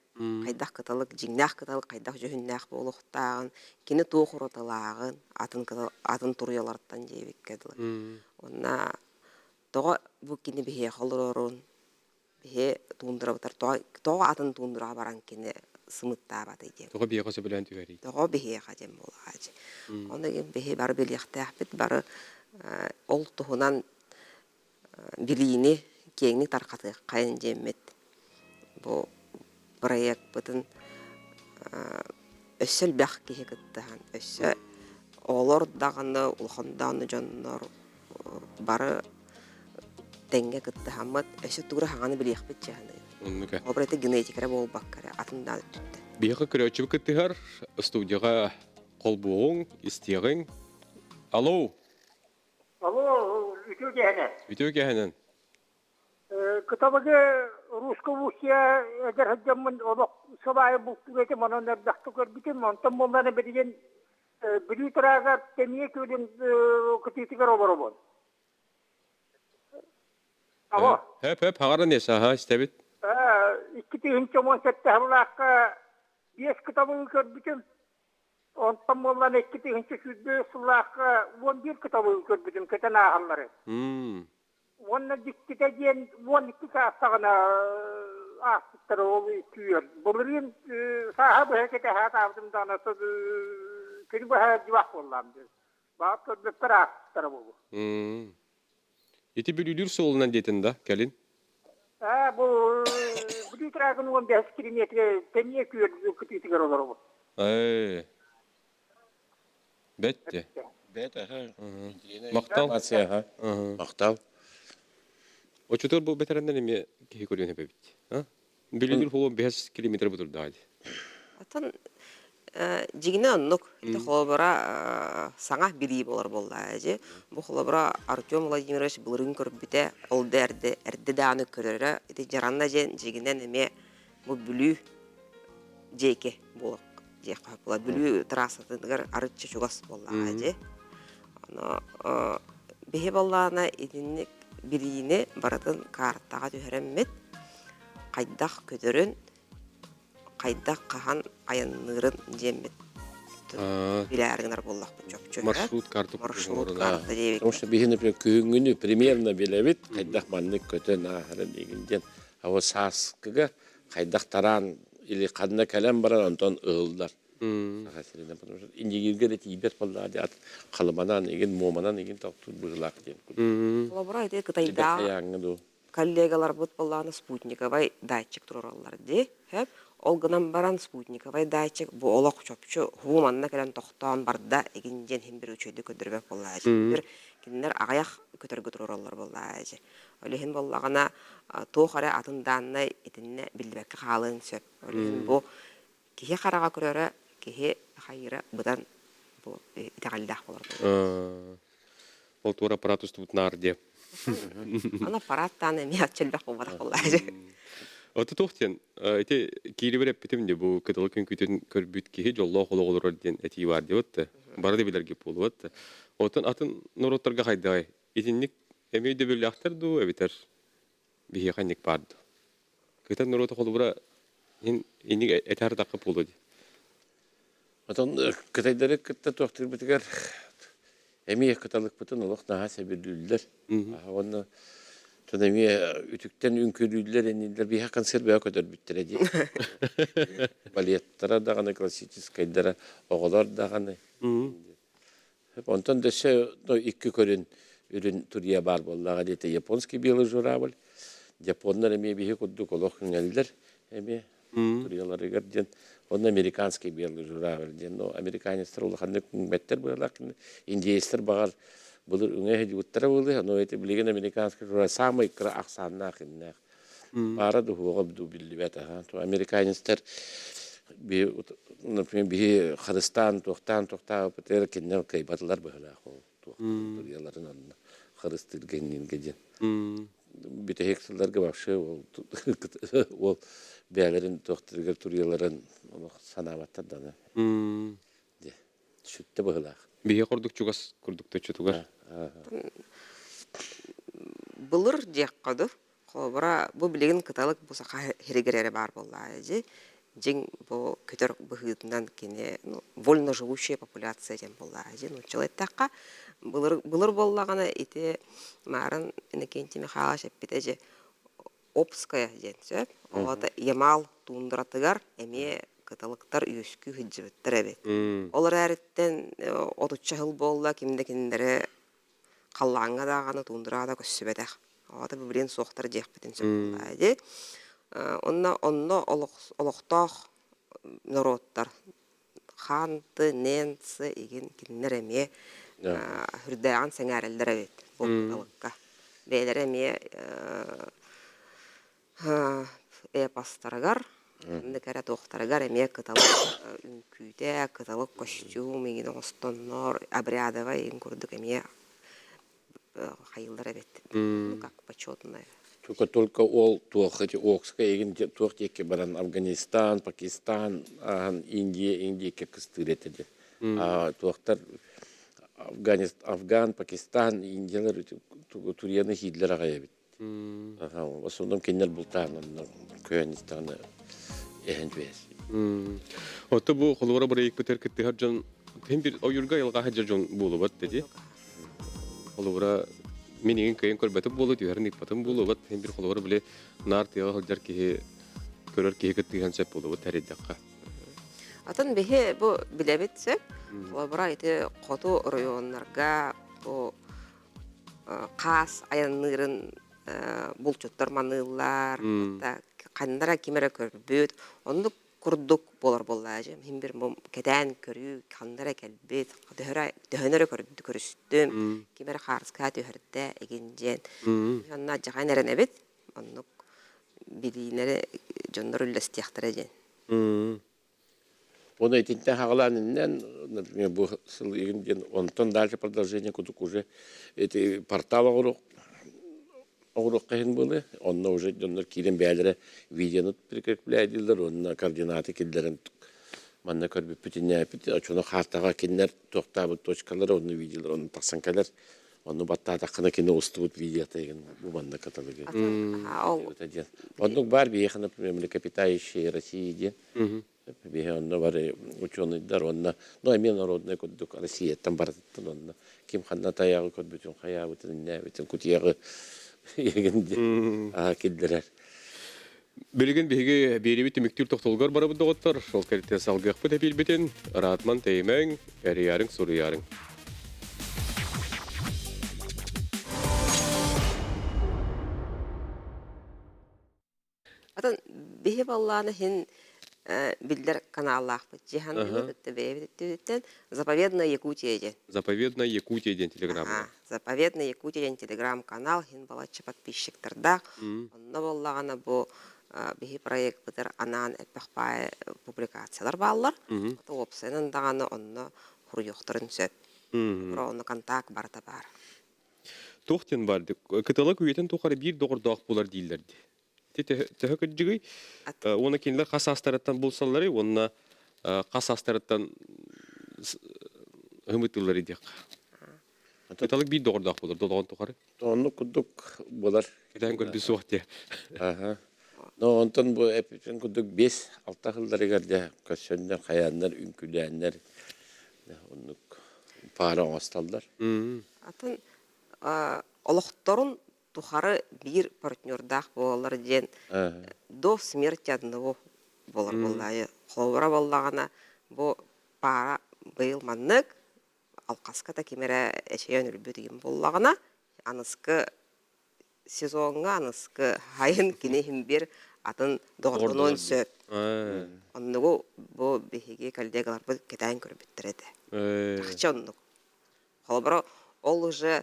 Хайдах кыталык, дьиҥнээх кыталык хайдах дьүһүннээх буолуохтааҕын, кини туох уратылааҕын атын атын туруйалартан диэбиккэ дылы. Уонна тоҕо бу кини биһиэхэ олорорун, биһи туундарабытар тоҕо, тоҕо атын туундараҕа баран кини сымыттаабатый диэн. Тоҕо биһиэхэ сөбүлээн түһэрий? Тоҕо биһиэхэ диэн буолааччы. Ону биһи бары билиэхтээхпит, бары ол туһунан билиини киэҥник тарҕатыаххайын диэммит бу бырайыакпытын өссө элбэх киһи кыттыһан, өссө оҕолор даҕаны, улахан даҕаны дьоннор бары тэҥҥэ кыттыһаммыт, өссө тугу эрэ саҥаны билиэхпит дьаһаныы. Оннук ээ. Холобура, ити генетика эрэ буолбакка эрэ, атын да өттүттэн. Биһиэхэ көрөөччүбүт кыттыһар, студияҕа холбуоҕуҥ, истиэҕиҥ. Алло! Алло, үтүө киэһэнэн. Үтүө киэһэнэн. Кыталыгы Русская эдэр сылдьаммын олох сыл аайы бултуур этим, онон элбэхтик көрбүтүм. Онтон буоллаҕына билигин Бүлүү тыраагар Тэмиэ күөлүн кытыытыгар олоробун. Алло. Хөп, хөп, хаҕаран эс, аха, истэбит. 2017 сыллаахха биэс кыталыгы көрбүтүм. Онтон буоллан 2021 сыллаахха 11 кыталыгы көрбүтүм көтөн ааһаллары. Уонна дьиктитэ диэн 12 саастаҕына ааспыттара ол күүр. Былырыын сааһа быһа кэтэһэ сатаабытым даҕаны күнү быһа дьыбах буоллаам диэн. Баҕар көрбөппөр ааспыттара буолуо. Ити Бүлүүлүүр суолунан диэтин да, кэлин? Аа, бу Бүлүү трагын 15 километр тэниэ күөл кытыытыгар олоробут. Ээ, бэт Бэт аха. Махтал. Аха. Махтал. Очутур бу бэтэрэнден эмиэ киһи көрүөн эбит. Бүлүүлүүр суолу 5 километр бутурдаҕа дии. Оттон дьиҥинэн оннук. Ити холобура саҥа билии буолар буоллаа дьи. Бу холобура Артем Владимирович былырыын көрбүтэ, ол да эрдэ, эрдэ даҕаны көрөрө. Ити Дьаранна диэн дьиҥинэн эмиэ бу Бүлүү диэки буолуох диэххэ буолар. Бүлүү трассатыгар арычча чугас буоллаҕа дьи. Ону биһи буоллаҕына итинник билиини барытын картаҕа түһэрэммит хайдах көтөрүн хайдах хаһан айанныырын диэммит билээри гынар буоллахпыт чопчу. Маршрут карта Маршрут карта диэбит. Потому что биһи, например, күһүҥҥүнү примерно билэбит, хайдах маннык көтөн ааһарын игин диэн. А вот сааскыга хайдах тараан или ханна кэлэн баран онтон ыһыллар. Саха сиринэн, потому что Индигиргэ да тиийбэт буоллаҕа дии, Халыманан игин, Муоманан игин тохтуур быһыылаах диэн. Холобура, ити Кытайдааҕы дуу. Коллегаларбыт буоллаҕына спутниковай датчик туруораллар дии. Сөп. Ол гынан баран спутниковай датчик бу олох чопчу һуу манна кэлэн тохтоон барда игин диэн иһин бир үчүгэйдик көрдөрбөт буоллаачы. Бир кинилэр аҕыйах көтөргө туруораллар буоллаачы. Ол иһин буоллаҕына туох эрэ атын дааннай итиннэ биллибэккэ хаалыан сөп. Ол иһин бу киһи хараҕа көрөрө, киһи хайыыра быдан бу итэҕэллээх буолар. Ол туора аппарат устубут наар диэ. Аны аппараттаан эмиэ аччылбах буолбатах буоллаачы. Ото туох диэн, ити киирибэр эппитим де бу кытылы күн көрбүт киһи дьоллоох олох олорор диэн этии бар диэбит да. Бары да билэргэ буолуот да. Оттон атын норуоттарга хайдагай? Итинник эмиэ өйдөбүллээхтэр дуу эбитэр биһиэхэ инник баар дуу? Кытан норуота холобура инник этэр дакка буолуо дии. Отон кытайдары кытта туохтуурбутугар эмиэ кыталыкпытын олох наһаа сөбүлүүллэр. Уонна тон эмиэ үтүктэн үҥкүүлүүллэр иннилэр биһиэхэ концерт бөҕө көтөрбүттэрэ дии. Балеттара даҕаны классическайдара, оҕолор даҕаны. Онтон дөссө икки көрүн үрүн турья баар буоллаҕа диэтэ японский белый журавль. Японнар эмиэ биһи курдук олох үҥэллэр эмиэ турияларыгар диэн. Онно американский белый журавль диэн. Но американецтар улаханнык үҥмэттэр быһыылаах. Индеецтэр баҕар былыр үҥэ сылдьыбыттара буолуо. Но это билигин американский журавль самый кыра ахсааннаах иннээх. Баара дуһуоҕа дуу биллибэт аха. Американецтар например, биһи харыстаан туохтаан туохтаабыппытыгар кинилэр кыайбатылар быһыылаах ол туох турияларын онно харыстыырга иннингэ диэн. Бүтэһик сылларга вообще ол ол бэйэлэрин туохтарыгар турияларын олох санаабаттар даҕаны. Дьэ, сүттэ быһыылаах. Биһиэхэ курдук чугас курдук төччүтүгэр. Былыр диэххэ дуу. Холобура, бу билигин кыталык бу саха сиригэр эрэ баар буоллаҕа дии. Дьиҥ бу көтөр быһыытынан кини ну, вольно живущая популяция диэн буоллаҕа дии. Нууччалыы эттэххэ, былыр, былыр буоллаҕына ити Маарын Иннокентий Михайлович эппитэ дьэ Обская диэн сөп. Оҕото Ямал тундратыгар эмиэ кыталыктар үөскүү сылдьыбыттар эбит. Ол эрээриттэн отучча сыл буолла ким да кинилэри халлааҥҥа даҕаны тундраҕа да көссүбэтэх. Оҕото билигин суохтар диэхпитин сөп буоллаҕа дии. Онно онно олохтоох норуоттар Ханты, Ненцы игин кинилэр эмиэ үрдээҕин сэҥээрэллэр эбит бу кыталыкка. Бэйэлэрэ эмиэ эпостарыгар, ханнык эрэ туохтарыгар эмиэ кыталык үҥкүүтэ, кыталык костюм игин оҥостоннор, обрядовай игин курдук эмиэ хайыыллар эбит. Ну, как почетное. Только только ол туох эти Окска егин туох диэки баран Афганистан, Пакистан, ахан Индия, Индия кыстыыр этэ диэн. Туохтар Афган, Пакистан, Индиялар Турияны хииллэр аҕай эбит. В основном кинилэр бултаан онно көөн истэҕинэ эһэн түһэс. Отто бу холуора бырайыкпытыгар кыттыһар дьон тыһын бир ойуурга айылҕа сылдьар дьон буолубат диди. Холобура мин игин кыайан көрбөтүм буолуо, түһэрин ыыппатым буолуо, тыһын бир холобура били наар тыаҕа сылдьар киһи көрөр киһи кыттыһан сөп буолубут тэрийдэххэ. Атын биһи бу билэбит сөп. Холобура ити хоту оройуоннарга бу хаас айанныырын булчуттар маныыллар, ханнара ким эрэ көрбүт, оннук курдук буолар буоллаа дьэ. Мин бир кэтээн көрүү ханна эрэ кэлбит, төһөнү эрэ көрүстүм, ким эрэ хаарыскаҕа түһэрдэ игин диэн. Онно адьаҕайан эрэнэбит, оннук билиинэри дьоннор үллэстиэхтэрэ диэн. Оны итинтэн хаҕалаан иннэн, например, бу сыл игин диэн, онтон дальше продолжение кудук уже эти портал оҕуруохха иһин буолуо. Онно уже дьоннор киирэн бэйэлэрэ видеону прикрепляйдыыллар уонна координаты киллэрэн манна көрбүппүт иннээппит очону хаартаҕа кинилэр туохтаабыт точкалара онно видеолар онно тахсан кэлэр. Онну баттаатаххына кини устубут видеота игин бу манна каталогы диэн. Оннук баар биһиэхэ, например, млекопитающие России диэн. Биһи онно бары учуонайдар уонна ну эмиэ народнай курдук Россияттан барытыттан онно ким ханна тайаҕы көрбүтүн хайаабытын иннээбитин кутуйаҕы егин диэн киллэрэр. Билигин биһиги биэриибит түмүктүүр тохтолугар барабыт доҕоттор. Ол кэлитэ салгыахпыт эпиилбитин ыраатман тэйимэҥ, эрийээриҥ, суруйаарыҥ. Атын биһи баллааны иһин биллэр каналлаахпыт. Дьиһан бэйэбит Заповедная Якутия диэн. Заповедная Якутия диэн телеграмма. Заповедная Якутия диэн телеграм-канал иһин балачча подписчиктардаах. Онно буоллаҕына бу биһи проекпытыр анаан элбэх баай публикациялар бааллар. Уопсайынан даҕаны онно хуруйуохтарын сөп. Онно контакт барыта баар. Туох диэн бар кыталык үйэтин тухары биир доҕордоох буолар дииллэр дии. Төһө кырдьыгый? Уонна кинилэр хас саастарыттан булсалларый уонна хас саастарыттан ымытыылларый диэххэ. Кыталык биир доҕордоох буолар долоҕон тухары. Оннук курдук буолар. Кэтээн көрбүт суох диэ. Аха. Но онтон бу эппитин курдук 5-6 сылларыгар дьэ көрсөннөр, хайааннар, үҥкүүлээннэр оннук паара оҥостоллор. Атын олохторун тухары биир партнердаах буолаллар диэн до смерти одного буолар буоллаайы. Холобура буоллаҕына бу паара быйыл маннык алхаска да ким эрэ эчэйэн өлбүт игин буоллаҕына аныскы сезоҥҥа аныскы сайын кини иһин биир атын доҕордонуон сөп. Оннугу бу биһиги коллегаларбыт кэтээн көрбүттэр этэ. Чахчы оннук. Холобура, ол уже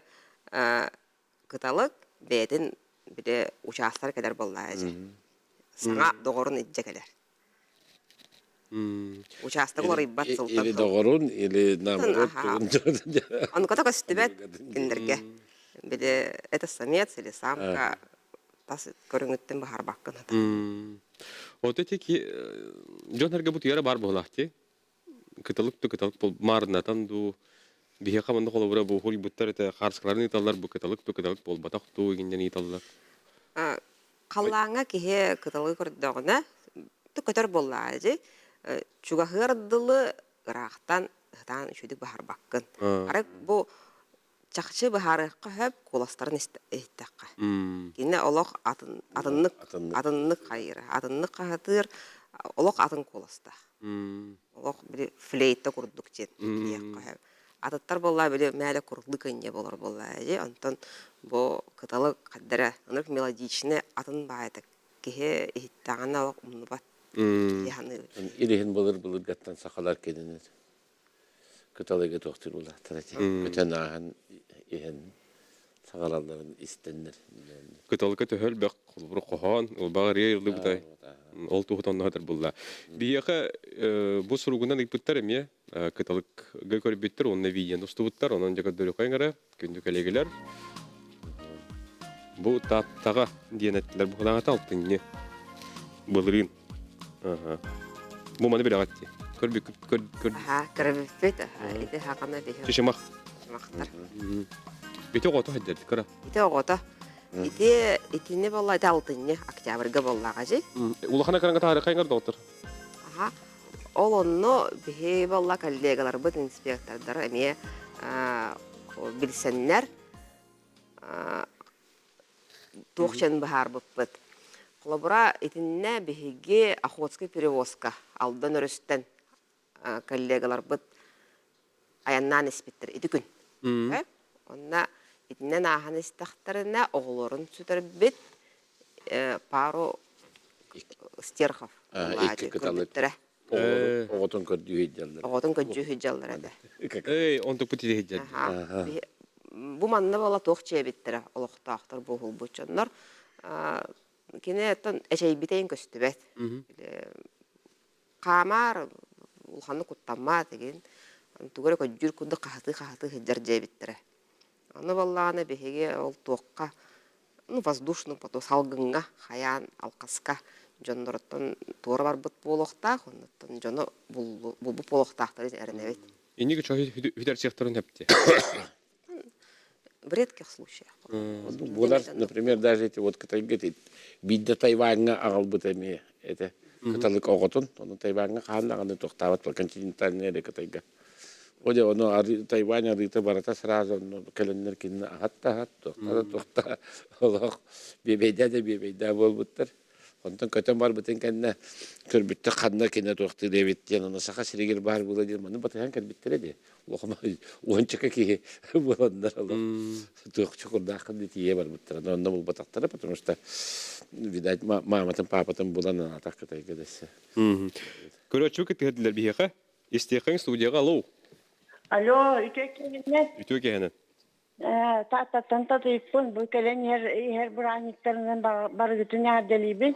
кыталык бэйэтин били учаастар кэлэр буоллаа дьэ. Саҥа доҕорун илдьэ кэлэр. Учаастак уларыйбат сылтан Или доҕорун, или наоборот. Онуката көстүбэт кинилэргэ. Били это самец или самка тас көрүҥүттэн баһарбаккын хата. Вот эти дьон эргэ бутуйара бар буолаахти. Кыталык ту кыталык маарынатан дуу биһиэхэ манна холобура бу хуруйбуттар этэ хаарскаларын ыыталлар бу кыталык ту кыталык буолбатах туу иҥиннэн ыыталлар. Халлааҥҥа киһи кыталыгы көрдөҕүнэ, көтөр буоллаҕа дии, чугаһыар дылы ыраахтан ытаан үчүгүйдүк баһарбаккын. Арай бу чахчы быһаарыахха сөп куоластарын иһиттэххэ. Кини олох атын атыннык атыннык хайыыр, атыннык хаһытыыр, олох атын куоластаах. Олох били флейта курдук диэн диэххэ сөп. Атыттар буоллаа били мээлэ курлык ынньа болор буоллаа дии. Онтон бу кыталык хаддара ынырык мелодичный атын баайытык киһи иһиттэҕинэ олох умнубат киһи саныыр. Илиһин былыр-былыргаттан сахалар кинини кыталыга туохтуур буолаахтар эти. Көтөн ааһан иһэн саҕалалларын истэннэр. Кыталыка төһө элбэх холобур хоһоон ылбаҕар ырыа Ол туһутан онно булла. Биһиэхэ бу суругунан ыйпыттар эмиэ кыталыкга көрбүттэр уонна видеоны устубуттар. Онон дьэ көрдөрүөххэ эрэ күндү кэлегилер. Бу Тааттаҕа диэн эттилэр бу алтынньы былырыын. Бу маны билэҕит дии. Көрбүккүт көр көр. Аха, көрбүппүт. Ити хакана биһи. Чычымах. Чычымахтар. Ити оҕото хаддерди кыра. Ити оҕото. Ити итини болла ити алтынньы октябрьга боллаҕа жи. Улахана кыранга таарыха хайгар доктор. Аха. Ол онно биһи болла коллегаларбыт инспектордар эмиэ билсэннэр туох чэн быһаарбыппыт. Холобура, итиннэ биһиги Охотскай перевозка Алдан өрүстэн коллегаларбыт айаннаан испиттэр ити күн. Онно итинэн ааһан истэхтэринэ оҕолорун сүтэрбит пару стерхов Икки кыталык көрбүттэрэ. Оҕотун көрдүү сылдьаллар. Оҕотун көрдүү сылдьаллар этэ. Эй, онтукпут ити сылдьар. Бу манна буола туох чиэбиттэрэ олохтоохтор буоһулбут дьоннор. Кини оттон эчэйбитэйин көстүбэт. Хаамаар улаханнык куттаммат игин тугу эрэ көрдүүр курдук хаһытыы-хаһытыы сылдьар диэбиттэрэ. Аны буоллаҕына биһиги ол туохха ну воздушный поток салгыҥҥа хайаан алҕаска дьонноруттан туора барбыт буолуохтаах, оннуттан дьону булбут буолуохтаахтарын эрэнэбит. Инники чоһу хүтэрсиэхтэрин хэпти. В редких случаях. Буолар, например, даже эти вот кытайга биирдэ Тайваҥҥа аҕалбыт эмиэ это кыталык оҕотун, ону Тайваҥҥа хаһан даҕаны тохтаабат континентальный эрэ Кытайга. О дьэ, ону Тайвань арыыта барыта сразу онно кэлэннэр кинини аһат да аһат, туохта да туохта олох биэбэйдээ да биэбэйдээ буолбуттар. Онтон көтөн барбытын кэннэ көрбүттэр ханна кинэ туохтуур эбит диэн, ону Саха сиригэр баар буола диэн маны батыһан кэлбиттэрэ дии. Улахан уончака киһи буоланнар олох туох чокурдааххын тиийэ барбыттара. Но онно булбатахтара, потому что, видать, мааматын, паапатын булан анаатах Кытайга дэссе. Көрөөччү кытыһырдылар биһиэхэ. Истиэххиҥ студияҕа алло. Алло, үтүө киһинэн. Үтүө киһинэн. Тааттаттан татыйыппын. Бу кэлэн иһэр, иһэр бырааһынньыктарынан барыгытын эҕэрдэлиибин.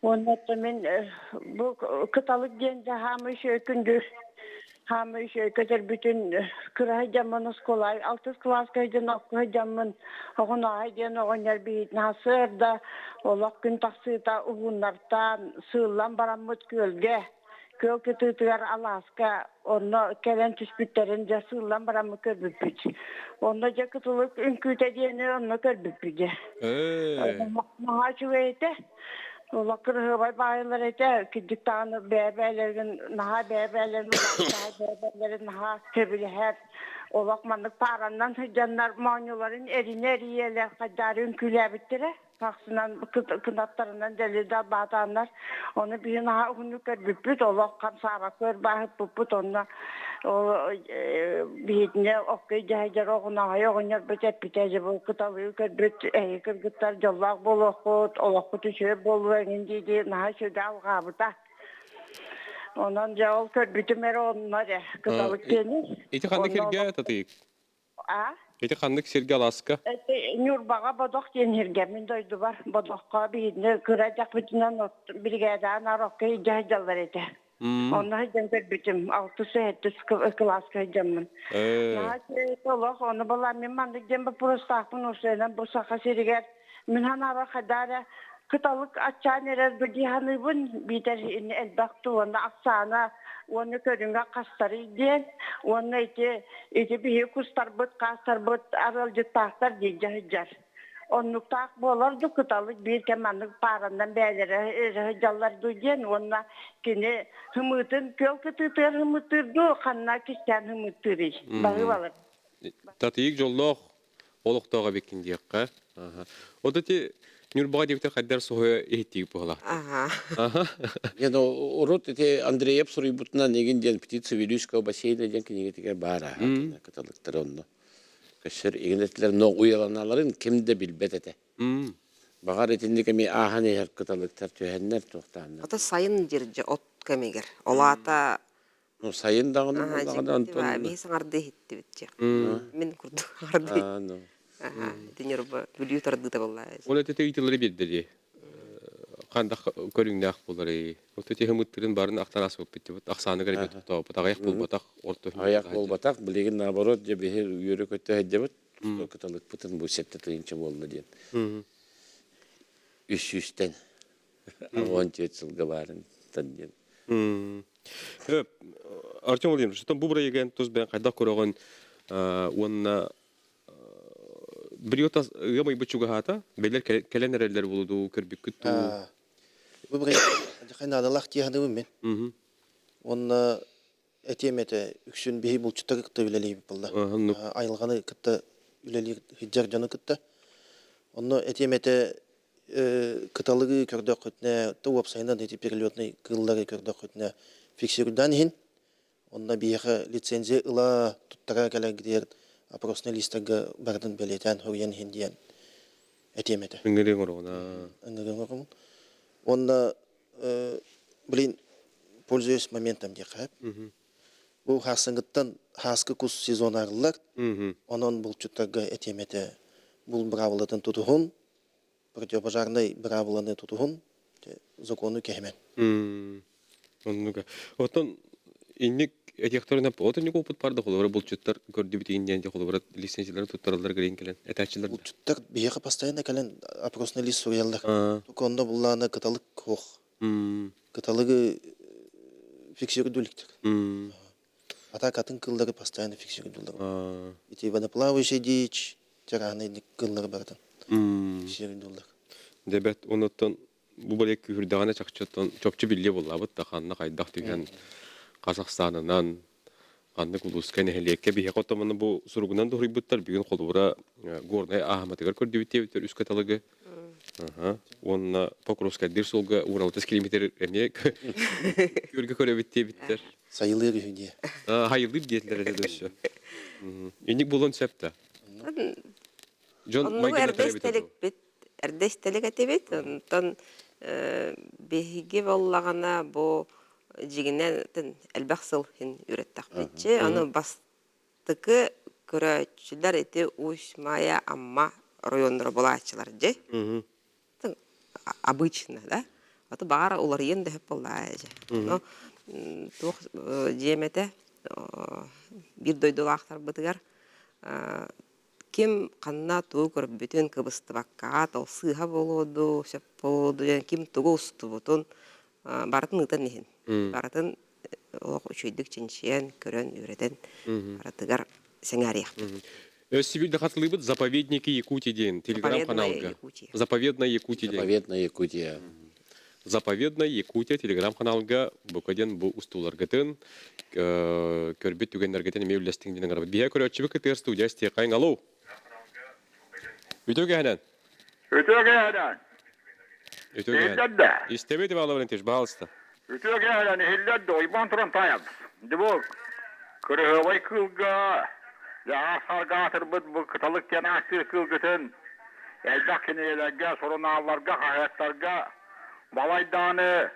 Уонна мин бу кыталык диэн дьэ хаамыы үчүгэй күндү хаамыы үчүгэй көтөрбүтүн кыра сылдьаммын оскуола алтыс кылааска сылдьан окко сылдьаммын оҕунааһай диэн оҕонньор биһиитин сарсыарда олох күн тахсыыта уһуннартаан сыыллан бараммыт күөлгэ Күөл кытыытыгар алааска онно кэлэн түспүттэрин дьэ сыыллан бараммыт көрбүппүт. Онно дьэ кытылык үҥкүүтэ диэни онно көрбүппүт дьэ. Наһаа үчүгэй этэ. Олох кырыһыабай баайылар этэ. Кырдьык даҕаны бэйэ-бэйэлэрин наһаа бэйэ-бэйэлэрин убаастаһар, бэйэ-бэйэлэрин наһаа сөбүлэһэр. Олох маннык паараннан сылдьаннар моонньуларын эринэ-эрийэлэр хайдаары үҥкүүлээбиттэрэ. Тахсынан кынаттарынан дэли далбаатааннар ону биһи наһаа уһуннук көрбүппүт олох хамсаабакка ырбааһыппыппыт онно ол биһитинэ окко дьаһайдьар оҕунаҕай оҕонньорбут эппитэ дьэ бу кыталыы көрбүт эһиги кыргыттар дьоллоох буолуоххут олоххут үчүгэй буолуо эҥин дии дии наһаа үчүгэй алҕаабыта онон дьэ ол көрбүтүм эрэ онно эрэ кыталык диэни Ити ханнык сиргэ татыйык А? Ити ханнык сиргэ алааска? Ньурбаҕа Бодох диэн сиргэ мин дойдубар Бодоххо биһигини кыра дьахпытынан биригээдэҕэ нарокка илдьэ сылдьаллар этэ. Онно сылдьан көрбүтүм, алтыс сэттис кылааска сылдьаммын. Наһаа олох ону была мин маннык диэн боппуруостаахпын усуйанан бу Саха сиригэр мин санаабар хайдах эрэ кыталык аччаан эрэр бу дии саныыбын биитэр элбэх уонна ахсаана уонна көрүҥэ хастарый диэн уонна ити ити биһиги кустарбыт хаастарбыт арыалдьыттаахтар диирдэ сылдьар. Оннуктаах буолар ду кыталык биир кэм маннык паараннан бээлэрэ сылдьаллар дуу диэн уонна кини хымыытын күөл кытыытыгар хымыттыыр дуу ханна кистээн хымыттыырый баһыыбалар. Татыйык дьоллоох олохтоох эбиккин диэххэ. Вот эти Ньурбаҕа диэбитэ хайдар соһуйа иһиттиги буолла. Ага. Не, ну, урут ити Андреев суруйбутунан игин диэн Птица Вилюйского бассейна диэн кинигэтигэр баар аха кыталыктары онно. Көссөр игин этилэр, но уйаланаларын ким да билбэт этэ. Баҕар итинник эми ааһан иһэр кыталыктар түһэннэр туохтааннар. Ото сайын дьирдьэ от кэмигэр. Ол аата Ну, сайын даҕаны буоллаҕына онтон биһи саҥардыы иһиттибит дьэ. Мин курдук саҥардыы. Ити Ньурба Бүлүү тардыыта буолла. Ол эти ыйтылары биэрдэ дии. Хандах көрүҥнээх буоларый. Ол эти хымыттырын барын ахтан аспыппыт. Ахсааныгар эбит тооппут. Аҕыйах буолбатах, орто Аҕыйах буолбатах. Билигин наоборот дьэ биһи үөрэ көтө сылдьабыт. Кыталыкпытын бу сэттэ тыһыынча буолла диэн. Үс сүүстэн 14 сылга баарын диэн. Артем Владимирович, бу бырайыгын тус бэйэҥ хайдах көрөҕүн уонна Бриота ыам ыйбыт чугаһаата, бэлэр кэлэн эрэллэр буолуду көрбүккүт дуу? Бу бырайык наадалаах дии саныыбын мин. Уонна этиэм этэ, үксүн биһи булчуттары кытта үлэлиибит буолла. Айылҕаны кытта үлэлиир сылдьар дьону кытта. Онно этиэм этэ, кыталыгы көрдөххүтүнэ, да уопсайынан ити перелетный кыыллары көрдөххүтүнэ фиксируйдаан иһин, онно биһиэхэ лицензия ыла туттара кэлэргитигэр опросный листарга барытын бэлиэтээн суруйан иһин диэн этиэм этэ. Ыҥырыаҥ ороҕуна. Ыҥырыаҥ ороҕун. Уонна блин, пользуясь моментом диэххэ Бу хаасыҥҥыттан хааскы кус сезона арыллар. Онон булчуттарга этиэм этэ, бул быраабылатын тутуһун, противопожарнай быраабыланы тутуһун, закону кэһимэн. Оннуга. Оттон инник этиэхтэринэ отонник опыт бар да холобура булчуттар көрдүбүт иин диэн холобура лицензияларын туттараллар гэрин кэлэн этээччилэр Булчуттар биһиэхэ постоянно кэлэн опросный лист суруйаллар. Только онно буллаана кыталык суох. Кыталыгы фиксируйдуликтер. А так атын кыллары постоянно фиксируйдулар. Ити водоплавающая дичь, чараанай кыллары барытын фиксируйдулар. Дебет онуттан бу бале күүһүрдэҕинэ чахчыттан чопчу биллиэ буоллаабыт да ханна хайдах түһэн Казахстанынан ханнык улууска нэһилиэккэ биһиэхэ оттомону бу суругунан дуһуйбуттар бүгүн холобура Горнай ааһаматыгар көрдүбүт диэбиттэр үс каталогы уонна Покровскайдыыр суолга 16 километр эмиэ күөлгэ көрөбүт диэбиттэр. Сайылыыр үһү диэ. Хайылыыр диэтилэр этэ өссө. Инник буолуон сөп да. Дьон Оннугу эрдэ истэликпит эрдэ истэлик этибит. Онтон биһиги буоллаҕына бу дьиҥинэн элбэх сыл иһин үөрэттэхпитчи. Ону бастакы көрөөччүлэр ити Усть Майа, Амма оройуоннара буолааччылар дьи. Обычно, да? Аты баара уларыйан да сөп буоллаа дьэ. Ону туох дьиэм этэ биир дойдулаахтарбытыгар Ким ханна тугу көрбүтүн кыбыстыбаккаҕа ол сыыһа буолуо дуу, сөп буолуо дуу диэн ким тугу устубутун барытын ыытан иһин. Барытын олох үчүгэйдик чинчийэн, көрөн, үөрэтэн барытыгар сэҥээриэхпит. Өссө биир да хатылыыбыт «Заповедники Якутии» диэн телеграм-каналга. Заповедная Якутия. Заповедная диэн. Заповедная Якутия. Заповедная Якутия телеграм-каналга бука диэн бу устууларгытын көрбүт түгэннэргитин эмиэ үллэстиҥ диэн ыҥырабыт. Биһиэ көрөөччүбүт кытыар студия истиэххэйиҥ. Алло! Үтүө кэһэнэн! Үтүө кэһэнэн! Үтүө кэһэнэн! да? Истэбит Иван Лаврентьевич, пожалуйста. Үтүө кэһэнэн иһиллэр да ойбон туран таайаб. Дибо кырыһыбай кыылга дьаһаах саргаатырбыт бу кыталык диэн ааттыыр кыылгытын элбэх кинигэлэргэ, сурунаалларга, хаһыаттарга балайдааны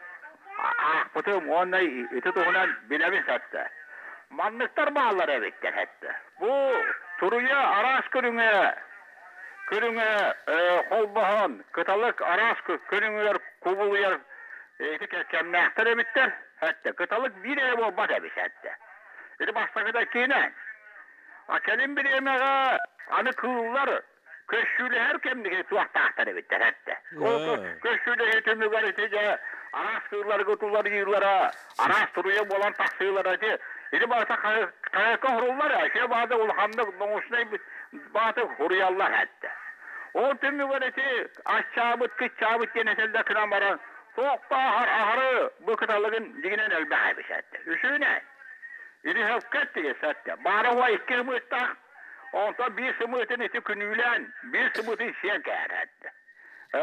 аахпытым уонна ити туһунан билэбин сэттэ. Манныктар бааллар эбиттэр сэттэ. Бу туруйа араас көрүҥэ көрүҥэ холбоһон кыталык араас көрүҥүгэр кубулуйар ити кэмнээхтэр эбиттэр сэттэ. Кыталык биир эрэ буолбат эбит сэттэ. Ити бастакыта киинэ. А кэлин бириэмэҕэ аны кыыллар көссүүлэһэр кэмнигэ туохтаахтар эбиттэр эттэ. Ол көссүүлэһии түмүгэр ити дьэ араас кыылларга туларыйыылара, араас туруйа буолан тахсыылара ити ити барыта хайакка хуруллар, ити баата улаханнык научнай бааты хуруйаллар эттэ. Ол түмүгэр ити аччаабыт, кыччаабыт диэн этэллэр гынан баран, туох бааһар аһары бу кыталыгын дьигинэн элбэх эбит этэ. Үсүнэ. Ириһэпкэ эттигэ сэтте. Баара уа икки сымыыттаах, онтон биир сымыытын ити күнүүлээн, биир сымыытын сиэн кээһэр этэ.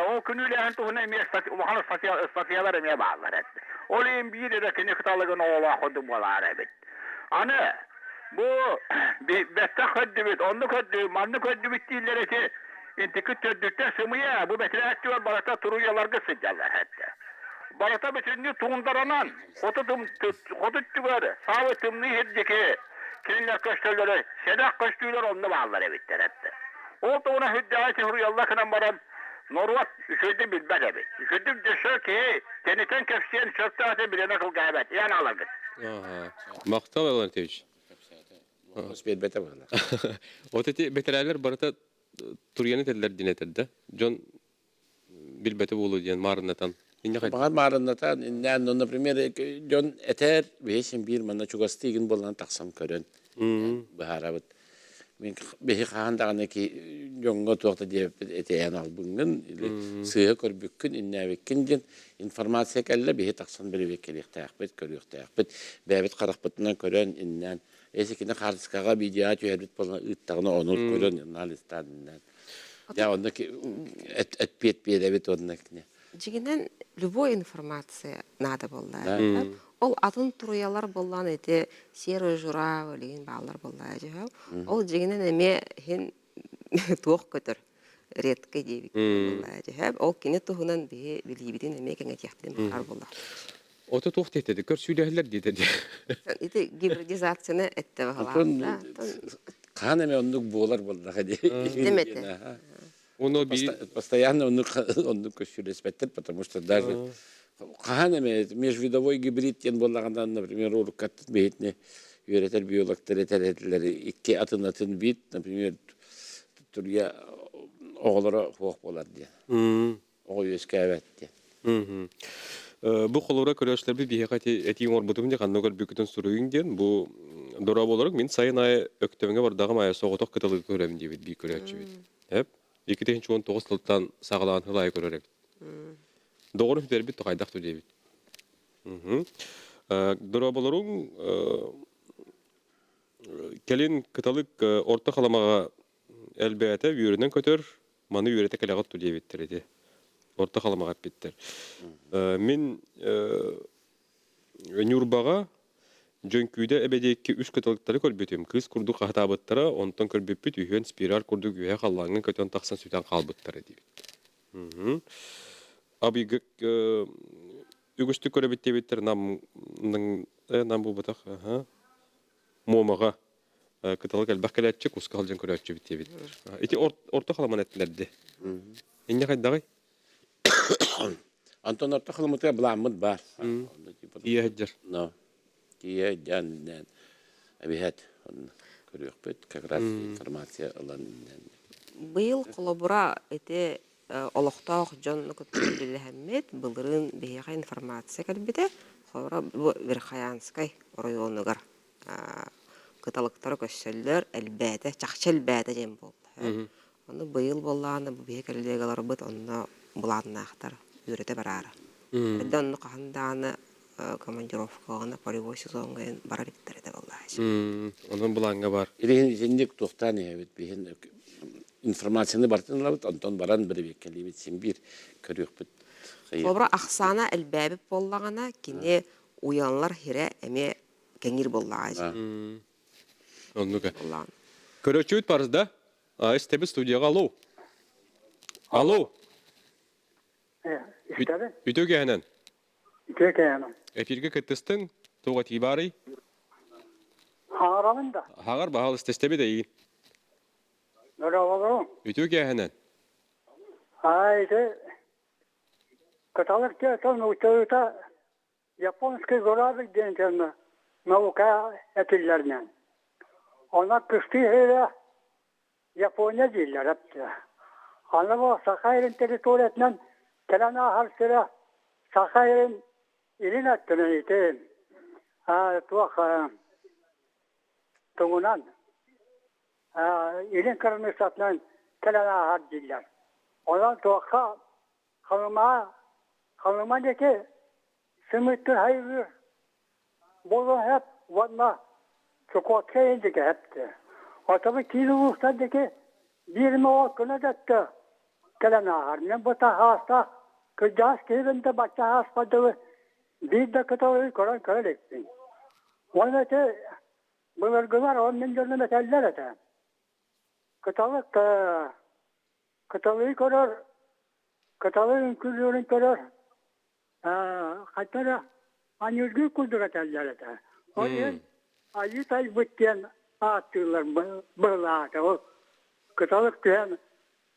Ол күнүүлээһин туһунан эмиэ улахан ыстатыйалар эмиэ бааллар этэ. Ол иһин биир эрэ кини кыталыгын оҕолоох курдук буолаар эбит. Аны бу бэттэх көрдүбүт, онну көрдүбүт, манны көрдүбүт дииллэр ити интики төрдүттэн сымыйа, бу бэтэрээччилэр барыта туруйаларга сылдьаллар этэ. Барыта бүтүннүү туундаранан, хоту хоту өттүгэр саамай тымныы сирдики кинилэр көстөллөрө сэдэх көстүүлэр онно бааллар эбиттэр этэ. Ол туһунан сүрдээҕи суруйаллар гынан баран норуот үчүгэйдик билбэт эбит. Үчүгэйдик дөссө киһи тэнитэн кэпсиэн сөптөөх билэмэ кылгаабат. Эн ааларгыт. Махтал, Иван Хос биэрбэтэ быһыылаах. Вот эти бэтэрээлэр барыта туруйаны этэллэр диэн этэр да. Дьон билбэтэ буолуо диэн маарыннатан. Баҕар маарыннатан, иннээн, ну, например, дьон этэр, биһи син биир манна чугастыы игин буолан тахсан көрөн быһаарабыт. Мин биһи хаһан даҕаны ки дьоҥҥо туох да диэбиппит этиһэн албыҥҥын или сыыһа көрбүккүн, иннээбиккин диэн информация кэллэ, биһи тахсан бэрэбиэркэлиэхтээхпит, көрүөхтээхпит. Бэйэбит харахпытынан көрөн, иннээн, если кини хаартыскаҕа видеоҕа түһэрбит буолан ыыттаҕына, ону көрөн, анализтаан иннээн. Дьэ, онно эппиэт биэрэбит уонна кини. Дьиҥинэн, любой информация наада буолла. Ол атын туруйалар буоллаан ити серый журавль игин бааллар буоллаа дьиһэл. Ол дьиҥинэн эмиэ иһин туох көтөр редкий диэбит буоллаа дьиһэл. Ол кини туһунан биһи билиибитин эмиэ кэҥэтиэхтин баҕар буолла. Ото туох диэтэ көрсүүлэһэллэр диэтэ дии. Ити гибридизацияны этте баһылаах. Хаан эмэ оннук буолар буоллаха дии. Демете. Ону би Постоянно оннук оннук көссүүлэспэттэр, потому что даже хаһан эмэ межвидовой гибрид диэн буоллаҕына, например, уруккат биһитини үөрэтэр биологтар этэр этилэр икки атын атын вид, например, турья оҕолоро суох буолар диэн. Оҕо үөскээбэт диэн. Бу холура көрөөччүлэрбит биһиэхэ этии оҥорбутум дии ханна көрбүккүтүн суруйуҥ диэн бу дорооболорук мин сайын аайы Өктөмҥө бардаҕым аайы соҕотох кыталыгы көрөбүн диэбит биир көрөөччүбүт. Эп 2019 сылтан саҕалаан сыл аайы көрөр эбит. Доҕорум сүтэрбит хайдах ту диэбит. Дорооболоруҥ кэлин кыталык орто халамаҕа элбээтэ үөрүнэн көтөр маны үөрэтэ кэлэҕит ту диэбиттэр ити орто халамаҕа эппиттэр мин Ньурбаҕа Дьөҥкүүдэ эбэ диэки үс кыталыктары көрбүтүм. Кыыс курдук хаһытаабыттара, онтон көрбүппүт үһүөн спираль курдук үөһэ халлааҥҥа көтөн тахсан сүтэн хаалбыттара диэбит. Абыйга үгүстүк көрөбүт диэбиттэр нам нам буолбатах Муомаҕа кыталык элбэх кэлээччи, куска сылдьан көрөөччүбүт диэбиттэр. Ити орто халаман эттилэр дии. Инньэ хайдаҕый? Антон орто халымытыгар былааммыт баар. Тиийэ сылдьар. Но тиийэ дьан эбиһэт көрүөхпүт как раз информация ылан Быйыл холобура ити олохтоох дьон кытта үлэлэһэммит былырыын биһиэхэ информация кэлбитэ. Холобура бу Верхоянскай оройуонугар кыталыктара көссөллөр, элбээтэ, чахчы элбээтэ диэн буолла. Ону быйыл буоллаҕына бу биһи коллегаларбыт онно былааннаахтар үөрэтэ бараары. Эрдэ онно хаһан даҕаны командировкаҕына полевой сезоҥҥа барар эбиттэр этэ буоллааччы. Онон былааҥҥа бар. Илиһин итинник туохтаан иһэбит биһин информацияны барытын ылабыт, онтон баран бэрэбиэркэлиибит син биир көрүөхпүт. Холобура ахсаана элбээбит буоллаҕына кини уйалар хирэ эмиэ кэҥиир буоллаҕа. Оннук. Көрөөччүбүт барыс да? Истэбит студияҕа алло. Алло. Истэбин. Үтүө кэһэнэн. Үтүө кэһэнэн. Эфиргэ кыттыстыҥ. Туох этии баарый? Хаҥарабын да. Хаҥар баһаалыста истэбит эйигин. Дорооболоруҥ. Үтүө кэһэнэн. Ай, ити кыталык тыатын нууччалыыта Японский журавль диэн дьоно наука этиллэринэн. Онон кыстыы иһирэ Япония дииллэр эптэ. Аны бу Саха сирин территориятынан кэлэн ааһар сирэ Саха сирин илин өттүнэн ити туох тугунан илин кыраныыссатынан кэлэн ааһар дииллэр. Онон туохха Халыма Халыма диэки сымыыттыр хайгыыр буолуон сөп уонна Чукотка диэки сөптө. Отобу киин улуустар диэки биир эмэ уол көнө да өттө кэлэн ааһар. Мин бу таһаастаах кырдьаҕас киһибин да бачча ааспар дылы биир да кыталыгы көрөн көрө иликпин. Уонна ити былыргылар ол мин дьонум этэллэр этэ. Кыталык кыталыгы көрөр, кыталык үҥкүүлүүрүн көрөр хайта эрэ аньыыргыы курдук этэллэр этэ. Ол иһин айыы тайбыт диэн ааттыыллар быһылаата. Ол кыталык түһэн,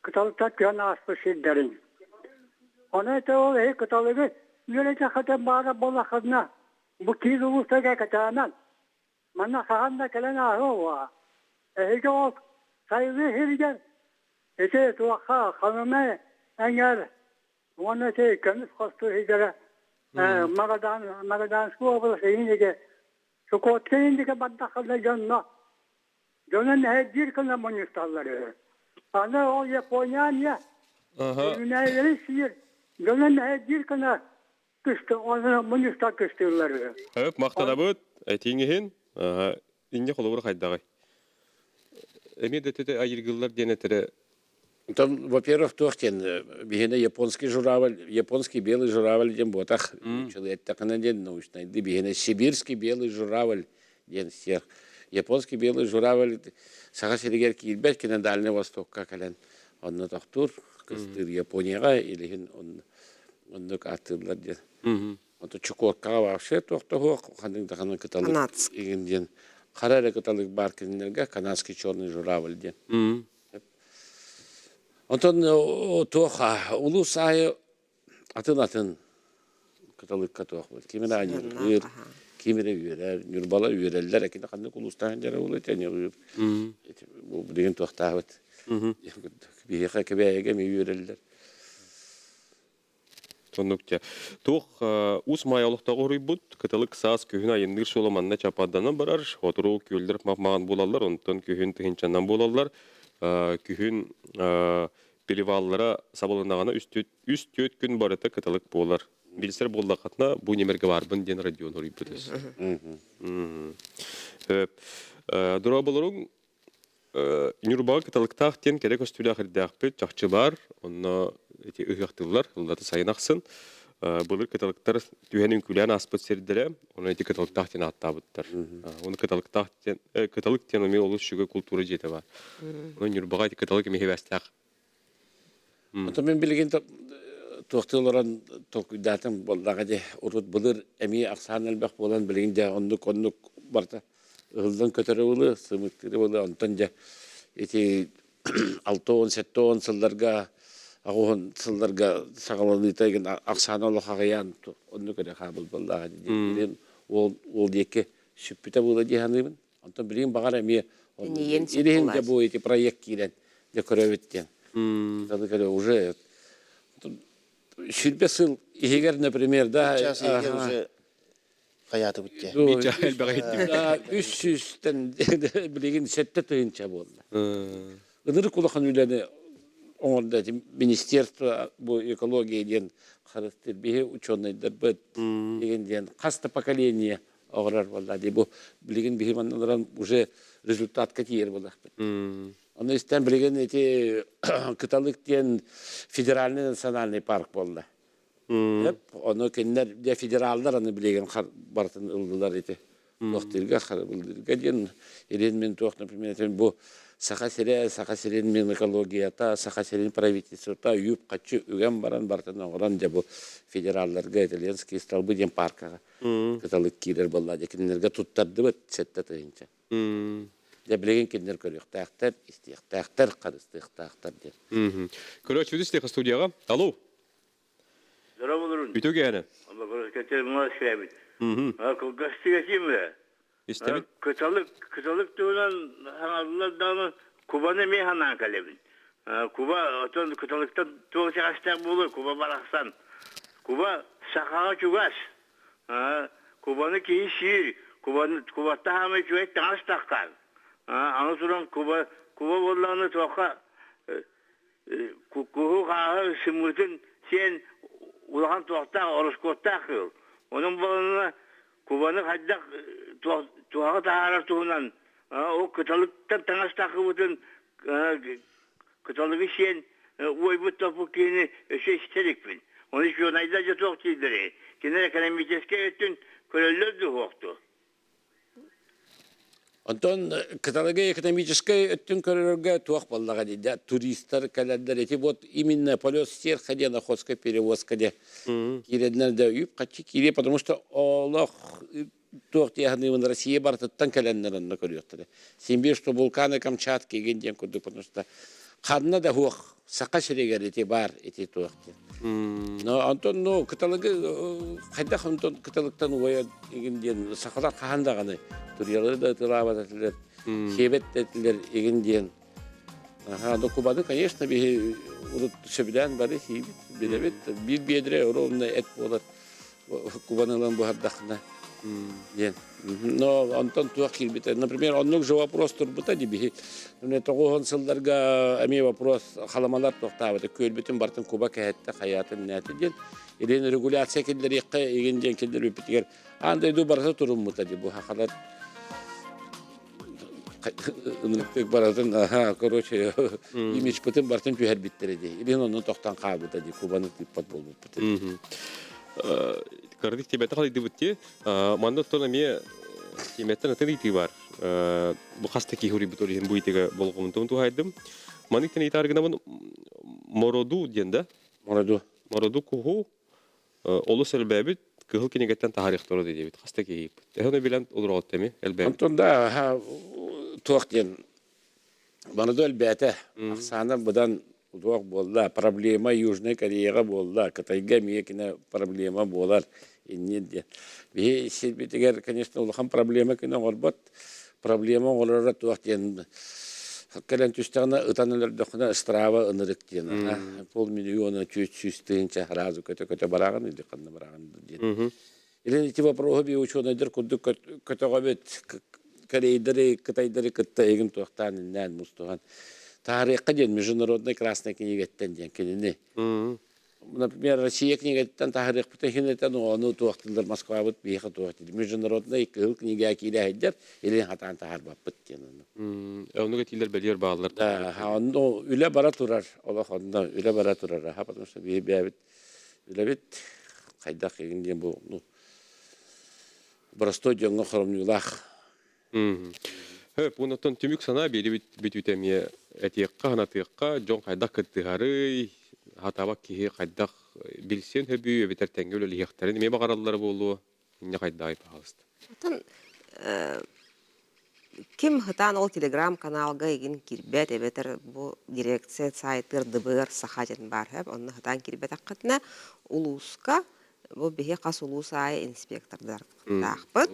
кыталыктар түһэн ааспыт сирдэрин. Ону этэ ол эһи кыталыгы үөрэтэххитэ баара буоллаххытына, бу киин улуустарга кэтээмэҥ. Манна хаһан да кэлэн ааһыа Эһиги ол сайылыы сиригэр ити туохха Халыма эҥэр уонна ити көмүс хостуур сирдэрэ Магадан Магаданскай уобалас иһин Чукотка иһин бардаххына дьонно дьону нэһирдиир гына мунньусталлар үһү. Аны ол Япония үүнээйилэри сиир дьону нэһирдиир гына мунньустар кыстыыллар үһү. Хөп махтанабыт этииҥ иһин. Инньэ холобура хайдаҕый? Эмиэ да тете айыргыллар диэн этэрэ. Там, во-первых, туох диэн биһиэнэ японский журавль, японский белый журавль диэн буотах эттэххинэ диэн научнайды биһиэнэ сибирский белый журавль диэн сиэх. Японский белый журавль Саха сиригэр киирбэт, кини Дальний Востокка кэлэн онно тохтуур, кыстыыр Японияҕа илиһин оннук ааттыыллар диэн. Ото Чукоткаҕа вообще туох ханнык да ханнык кыталык игин диэн хара эрэ кыталык баар кинилэргэ канадский черный журавль диэн. Онтон туох улуус аайы атын-атын кыталыкка туох ким эрэ аньыргыыр, ким эрэ үөрэр, Ньурбалар үөрэллэр, экини ханнык улуустаан дьара улуу этэ Бу билигин туохтаабыт. Биһиэхэ Кэбээйигэ эмиэ үөрэллэр. Соннук дьэ. Туох Уус Маайа олохтооҕо уруйбут, кыталык саас күһүн айанныыр суола манна чаппарданан барар, сотору күөллэр мах-маҕан буолаллар, онтон күһүн тыһыынчанан буолаллар. Күһүн переваллара сабылыннаҕына үс-түөрт күн барыта кыталык буолар. Билсэр буоллаххытына, бу ньимэргэ баарбын диэн Родион уруйбут. Дорооболоруҥ Ньурбаҕа Кыталыктаах диэн кэрэ көстүүлээх ирдээхпит чахчы баар. Онно ити ыһыахтыыллар, ыллата сайын ахсын. Былыр кыталыктар түһэн үҥкүүлээн ааспыт сирдэрэ, ону ити Кыталыктаах диэн ааттаабыттар. Ону Кыталыктаах диэн, Кыталык диэн эмиэ олус үчүгэй култуура дьиэтэ баар. Ону Ньурбаҕа ити Кыталык эмиэ сибээстээх. Оттон мин билигин туохтуу олорон толкуйдаатым буоллаҕа дии. Урут былыр эмиэ ахсаан элбэх буолан билигин дьэ оннук-оннук барыта ыһыллан көтөрө буолуо, сымыыттыыра буолуо. Онтон дьэ ити 60-70 сылларга 80 сылларга саҕаланыыта игин ахсаана олох аҕыйаан оннук эрэ хаалбыт буоллаҕа дии. Ол ол диэки сүппүтэ буолуо дии саныыбын. Онтон билигин баҕар эмиэ илиһин дьэ бу ити проект киирэн дьэ көрөбүт диэн. Аны уже 20 сыл иһигэр, например, да Час иһигэр уже хайаатыбыт дии. Үс сүүстэн билигин 7 тыһыынча буолла. Ынырык улахан үлэни оҥордо министерство бу экология диэн харыстыыр биһи ученайдарбыт деген диэн хас да поколение оҕорор буолла дии бу билигин биһи манналаран уже результатка тиийэр буоллахпыт. Ону истэн билигин ити Кыталык диэн федеральный национальный парк буолла. Ону кинилэр дьэ федераллар аны билигин барытын ыллылар ити. Туохтыырга, харабыллыырга диэн илин мин туох например бу Саха сирэ, Саха сирин Минэкологията, Саха сирин правительствота үп-хаччы үгэн баран барытын оҥорон дьэ бу федералларга Итальянские столбы диэн паркаҕа кыталык киирэр буолла. Дьэ кинилэргэ туттардыбыт 7 тыһыынча. Дьэ билигин кинилэр көрүөхтээхтэр, истиэхтээхтэр, харыстыахтаахтар диэн. Көрөөччүбүт истиэхэ студияҕа. Алло. Здорово, Үтүө киэһэ. Кэтэбит. Кылгастык этиим ээ. Истэбит. Кыталык, кыталык туһунан хаҥаллар даҕаны кубаны эмиэ санаан кэлэбин. Куба отон кыталыктан туох итэҕэстээх буолуой, куба барахсан. Куба сахаҕа чугас. Кубаны киһи сиир, кубаны кубаттан хаамай үчүгэй таҥас таххар. Аны туран куба, куба буоллаҕына туохха Куһу хааһы сымыытын сиэн улахан туохтаах ороскуоттаах кыыл. Онон буоллаҕына кубаны хайдах туһаҕа таһаарар туһунан ол кыталыктан таҥас тахыбытын кыталыгы сиэн уойбут топпут киһини өссө истэ иликпин. Ону учуонайдар дьэ туох дииллэрий? Кинилэр экономическай өттүн көрөллөр дуу суох дуу? Онтон кыталыгы экономическай өттүн көрөргө туох буоллаҕа дии да туристар кэлэллэр ити вот именно полет сверха диэн Охотская перевозка диэ киирэннэр да үп хаччы киириэ потому что олох туох диэханыыбын Россия барытыттан кэлэннэр онно көрүөхтэрэ син что вулканы Камчатки игин диэн курдук потому что ханна да хуох Саха сиригэр ити баар ити туох диэн. Но онтон ну кыталыгы хайдах онтон кыталыктан уойан игин диэн сахалар хаһан даҕаны туриялары да ытылаабат этилэр, сиэбэт да этилэр игин диэн. Аха, ну кубаны, конечно, биһи урут сөбүлээн бары сиибит, билэбит. Биир биэдэрэ ровно эт буолар кубаны ылан буһардахына диэн. Но онтон туох киирбитэ. Например, оннук же вопрос турбута ди биһи. Тоҕуһун сылларга эмиэ вопрос халамалар тохтаабыта. Күөлбүтүн бартын куба кэһэтте хайаатын нээти диэн. Илин регуляция киллэриэххэ игин диэн киллэрбиппитигэр аан дойду барыта туруммута ди бу хахалар ынырыктык барытын аха короче имиджпытын барытын түһэрбиттэрэ дии илин онно тохтон хаалбыта дии кубаны тыыппат буолбуппут Кырдык тибэтэ халыйдыбыт дии манна оттон эмиэ тимэттэн атын ыйытыы бар бу хаста киһи уруйбут иһин бу ыйытыга болҕомтобун туһайдым маннык тэн ыйытаар гынабын мороду диэн да мороду мороду куһу олус элбээбит кыһыл кинигэттэн таһаарыахтара диэбит хаста киһи Эһону билэн олороҕут эми элбээбит Онтон да туох диэн Маныды элбээтэ ахсаана быдан туох буолла проблема Южной Кореяҕа буолла Кытайга эмиэ кинэ проблема буолар иннин диэн биһи сирбитигэр конечно улахан проблема кинэ оҥорбот проблема оҥороро туох диэн кэлэн түстэҕинэ ытан өлөрдөххүнэ ыстрава ынырык диэн полмиллиона чуть сүүс тыһыынча сразу көтө-көтө бараҕын или ханна бараҕын диэн Илин ити вопроһу би учуонайдар курдук көтөҕөбүт корейдары кытайдары кытта эгин туохтаан иннээн мустуһан таарыахха диэн международный красная книгаттан диэн кинини например, Россия книгаттан таһарыахпыта иһин этэн ону туохтылар Москвабыт биһиэхэ туох международный кыһыл книга киирээһиддэр илин хатаан таһаарбаппыт диэн ону. Оннук этиилэр бэлиэр бааллар. Да, онно үлэ бара турар, олох онно үлэ бара турар, аха, потому что биһи бэйэбит үлэбит хайдах игин диэн бу ну боростуой дьоҥҥо хоромньулаах. Хөп, онтон түмүк санаа биэрибит бүтүүтэ эмиэ этиэххэ, санатыахха, дьон хайдах кыттыһарый, хатаабат киһи хайдах билсиэн сөбүй, эбэтэр тэҥҥэ үлэлиһиэхтэрин эмиэ баҕараллара буолуо, инньэ хайдаҕай, пожалуйста. Оттон ким хытаан ол телеграм-каналга игин киирбэт эбэтэр бу дирекция сайтыгар ДБР Саха диэн баар сөп, онно хытаан киирбэтэххитинэ улууска бу биһи хас улуус аайы инспектордардаахпыт.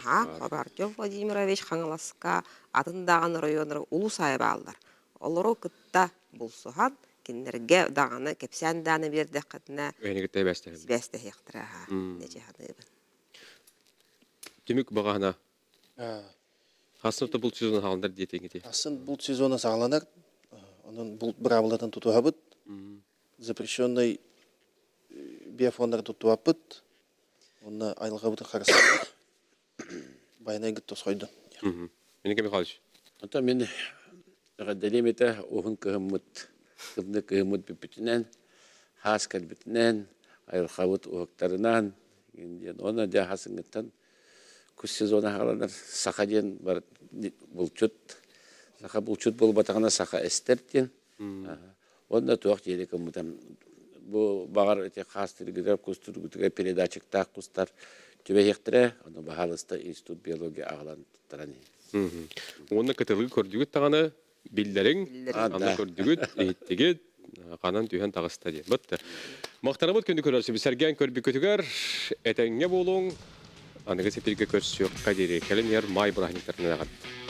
Аха, Артем Владимирович Хаҥаласка атын даҕаны оройуоннар улуус аайы бааллар. Олору кытта булсуһан, кинилэргэ даҕаны кэпсээн даҕаны биэрдэххитинэ сибээстэһиэхтэрэ аха, нэдьэ саныыбын. Түмүк баҕаһына Хасын булт сезона саҕаланар диэтиҥ Хасын булт сезона саҕаланар. Онон булт быраабылатын тутуһабыт. Запрещенный биофоннары туттубаппыт. Онно айылҕабытын харыстыыбыт. Байанайгыт тосхойдун. Меники Михайлович. Ото мин эҕэрдэлиэм этэ уһун кыһыммыт, тымныы кыһыммыт бүппүтүнэн, хаас кэлбитинэн, айылҕабыт уһуктарынан диэн уонна дьэ хасыҥҥыттан кус сезона хааланар саха диэн бар булчут саха булчут буолбатаҕына саха эстэр диэн уонна туох диэри гыммытым бу баҕар ити хаас түргүтэр кус түргүтүгэр передатчиктаах кустар түбэһиэхтэрэ ону баһаалыста институт биология аҕалан туттаран Уонна кытылыы көрдүгүт даҕаны биллэриҥ, аны көрдүгүт, иһиттигит, ханан түһэн таҕыста диэн. Бытты. Махтанабыт күндү көрөөччүбүт сэргээн көрбүккүтүгэр этэҥҥэ буолуҥ. Аныгы ситиргэ көрсүөххэ диэри кэлин иһэр маай бырааһынньыктарынан эҕэрдэ.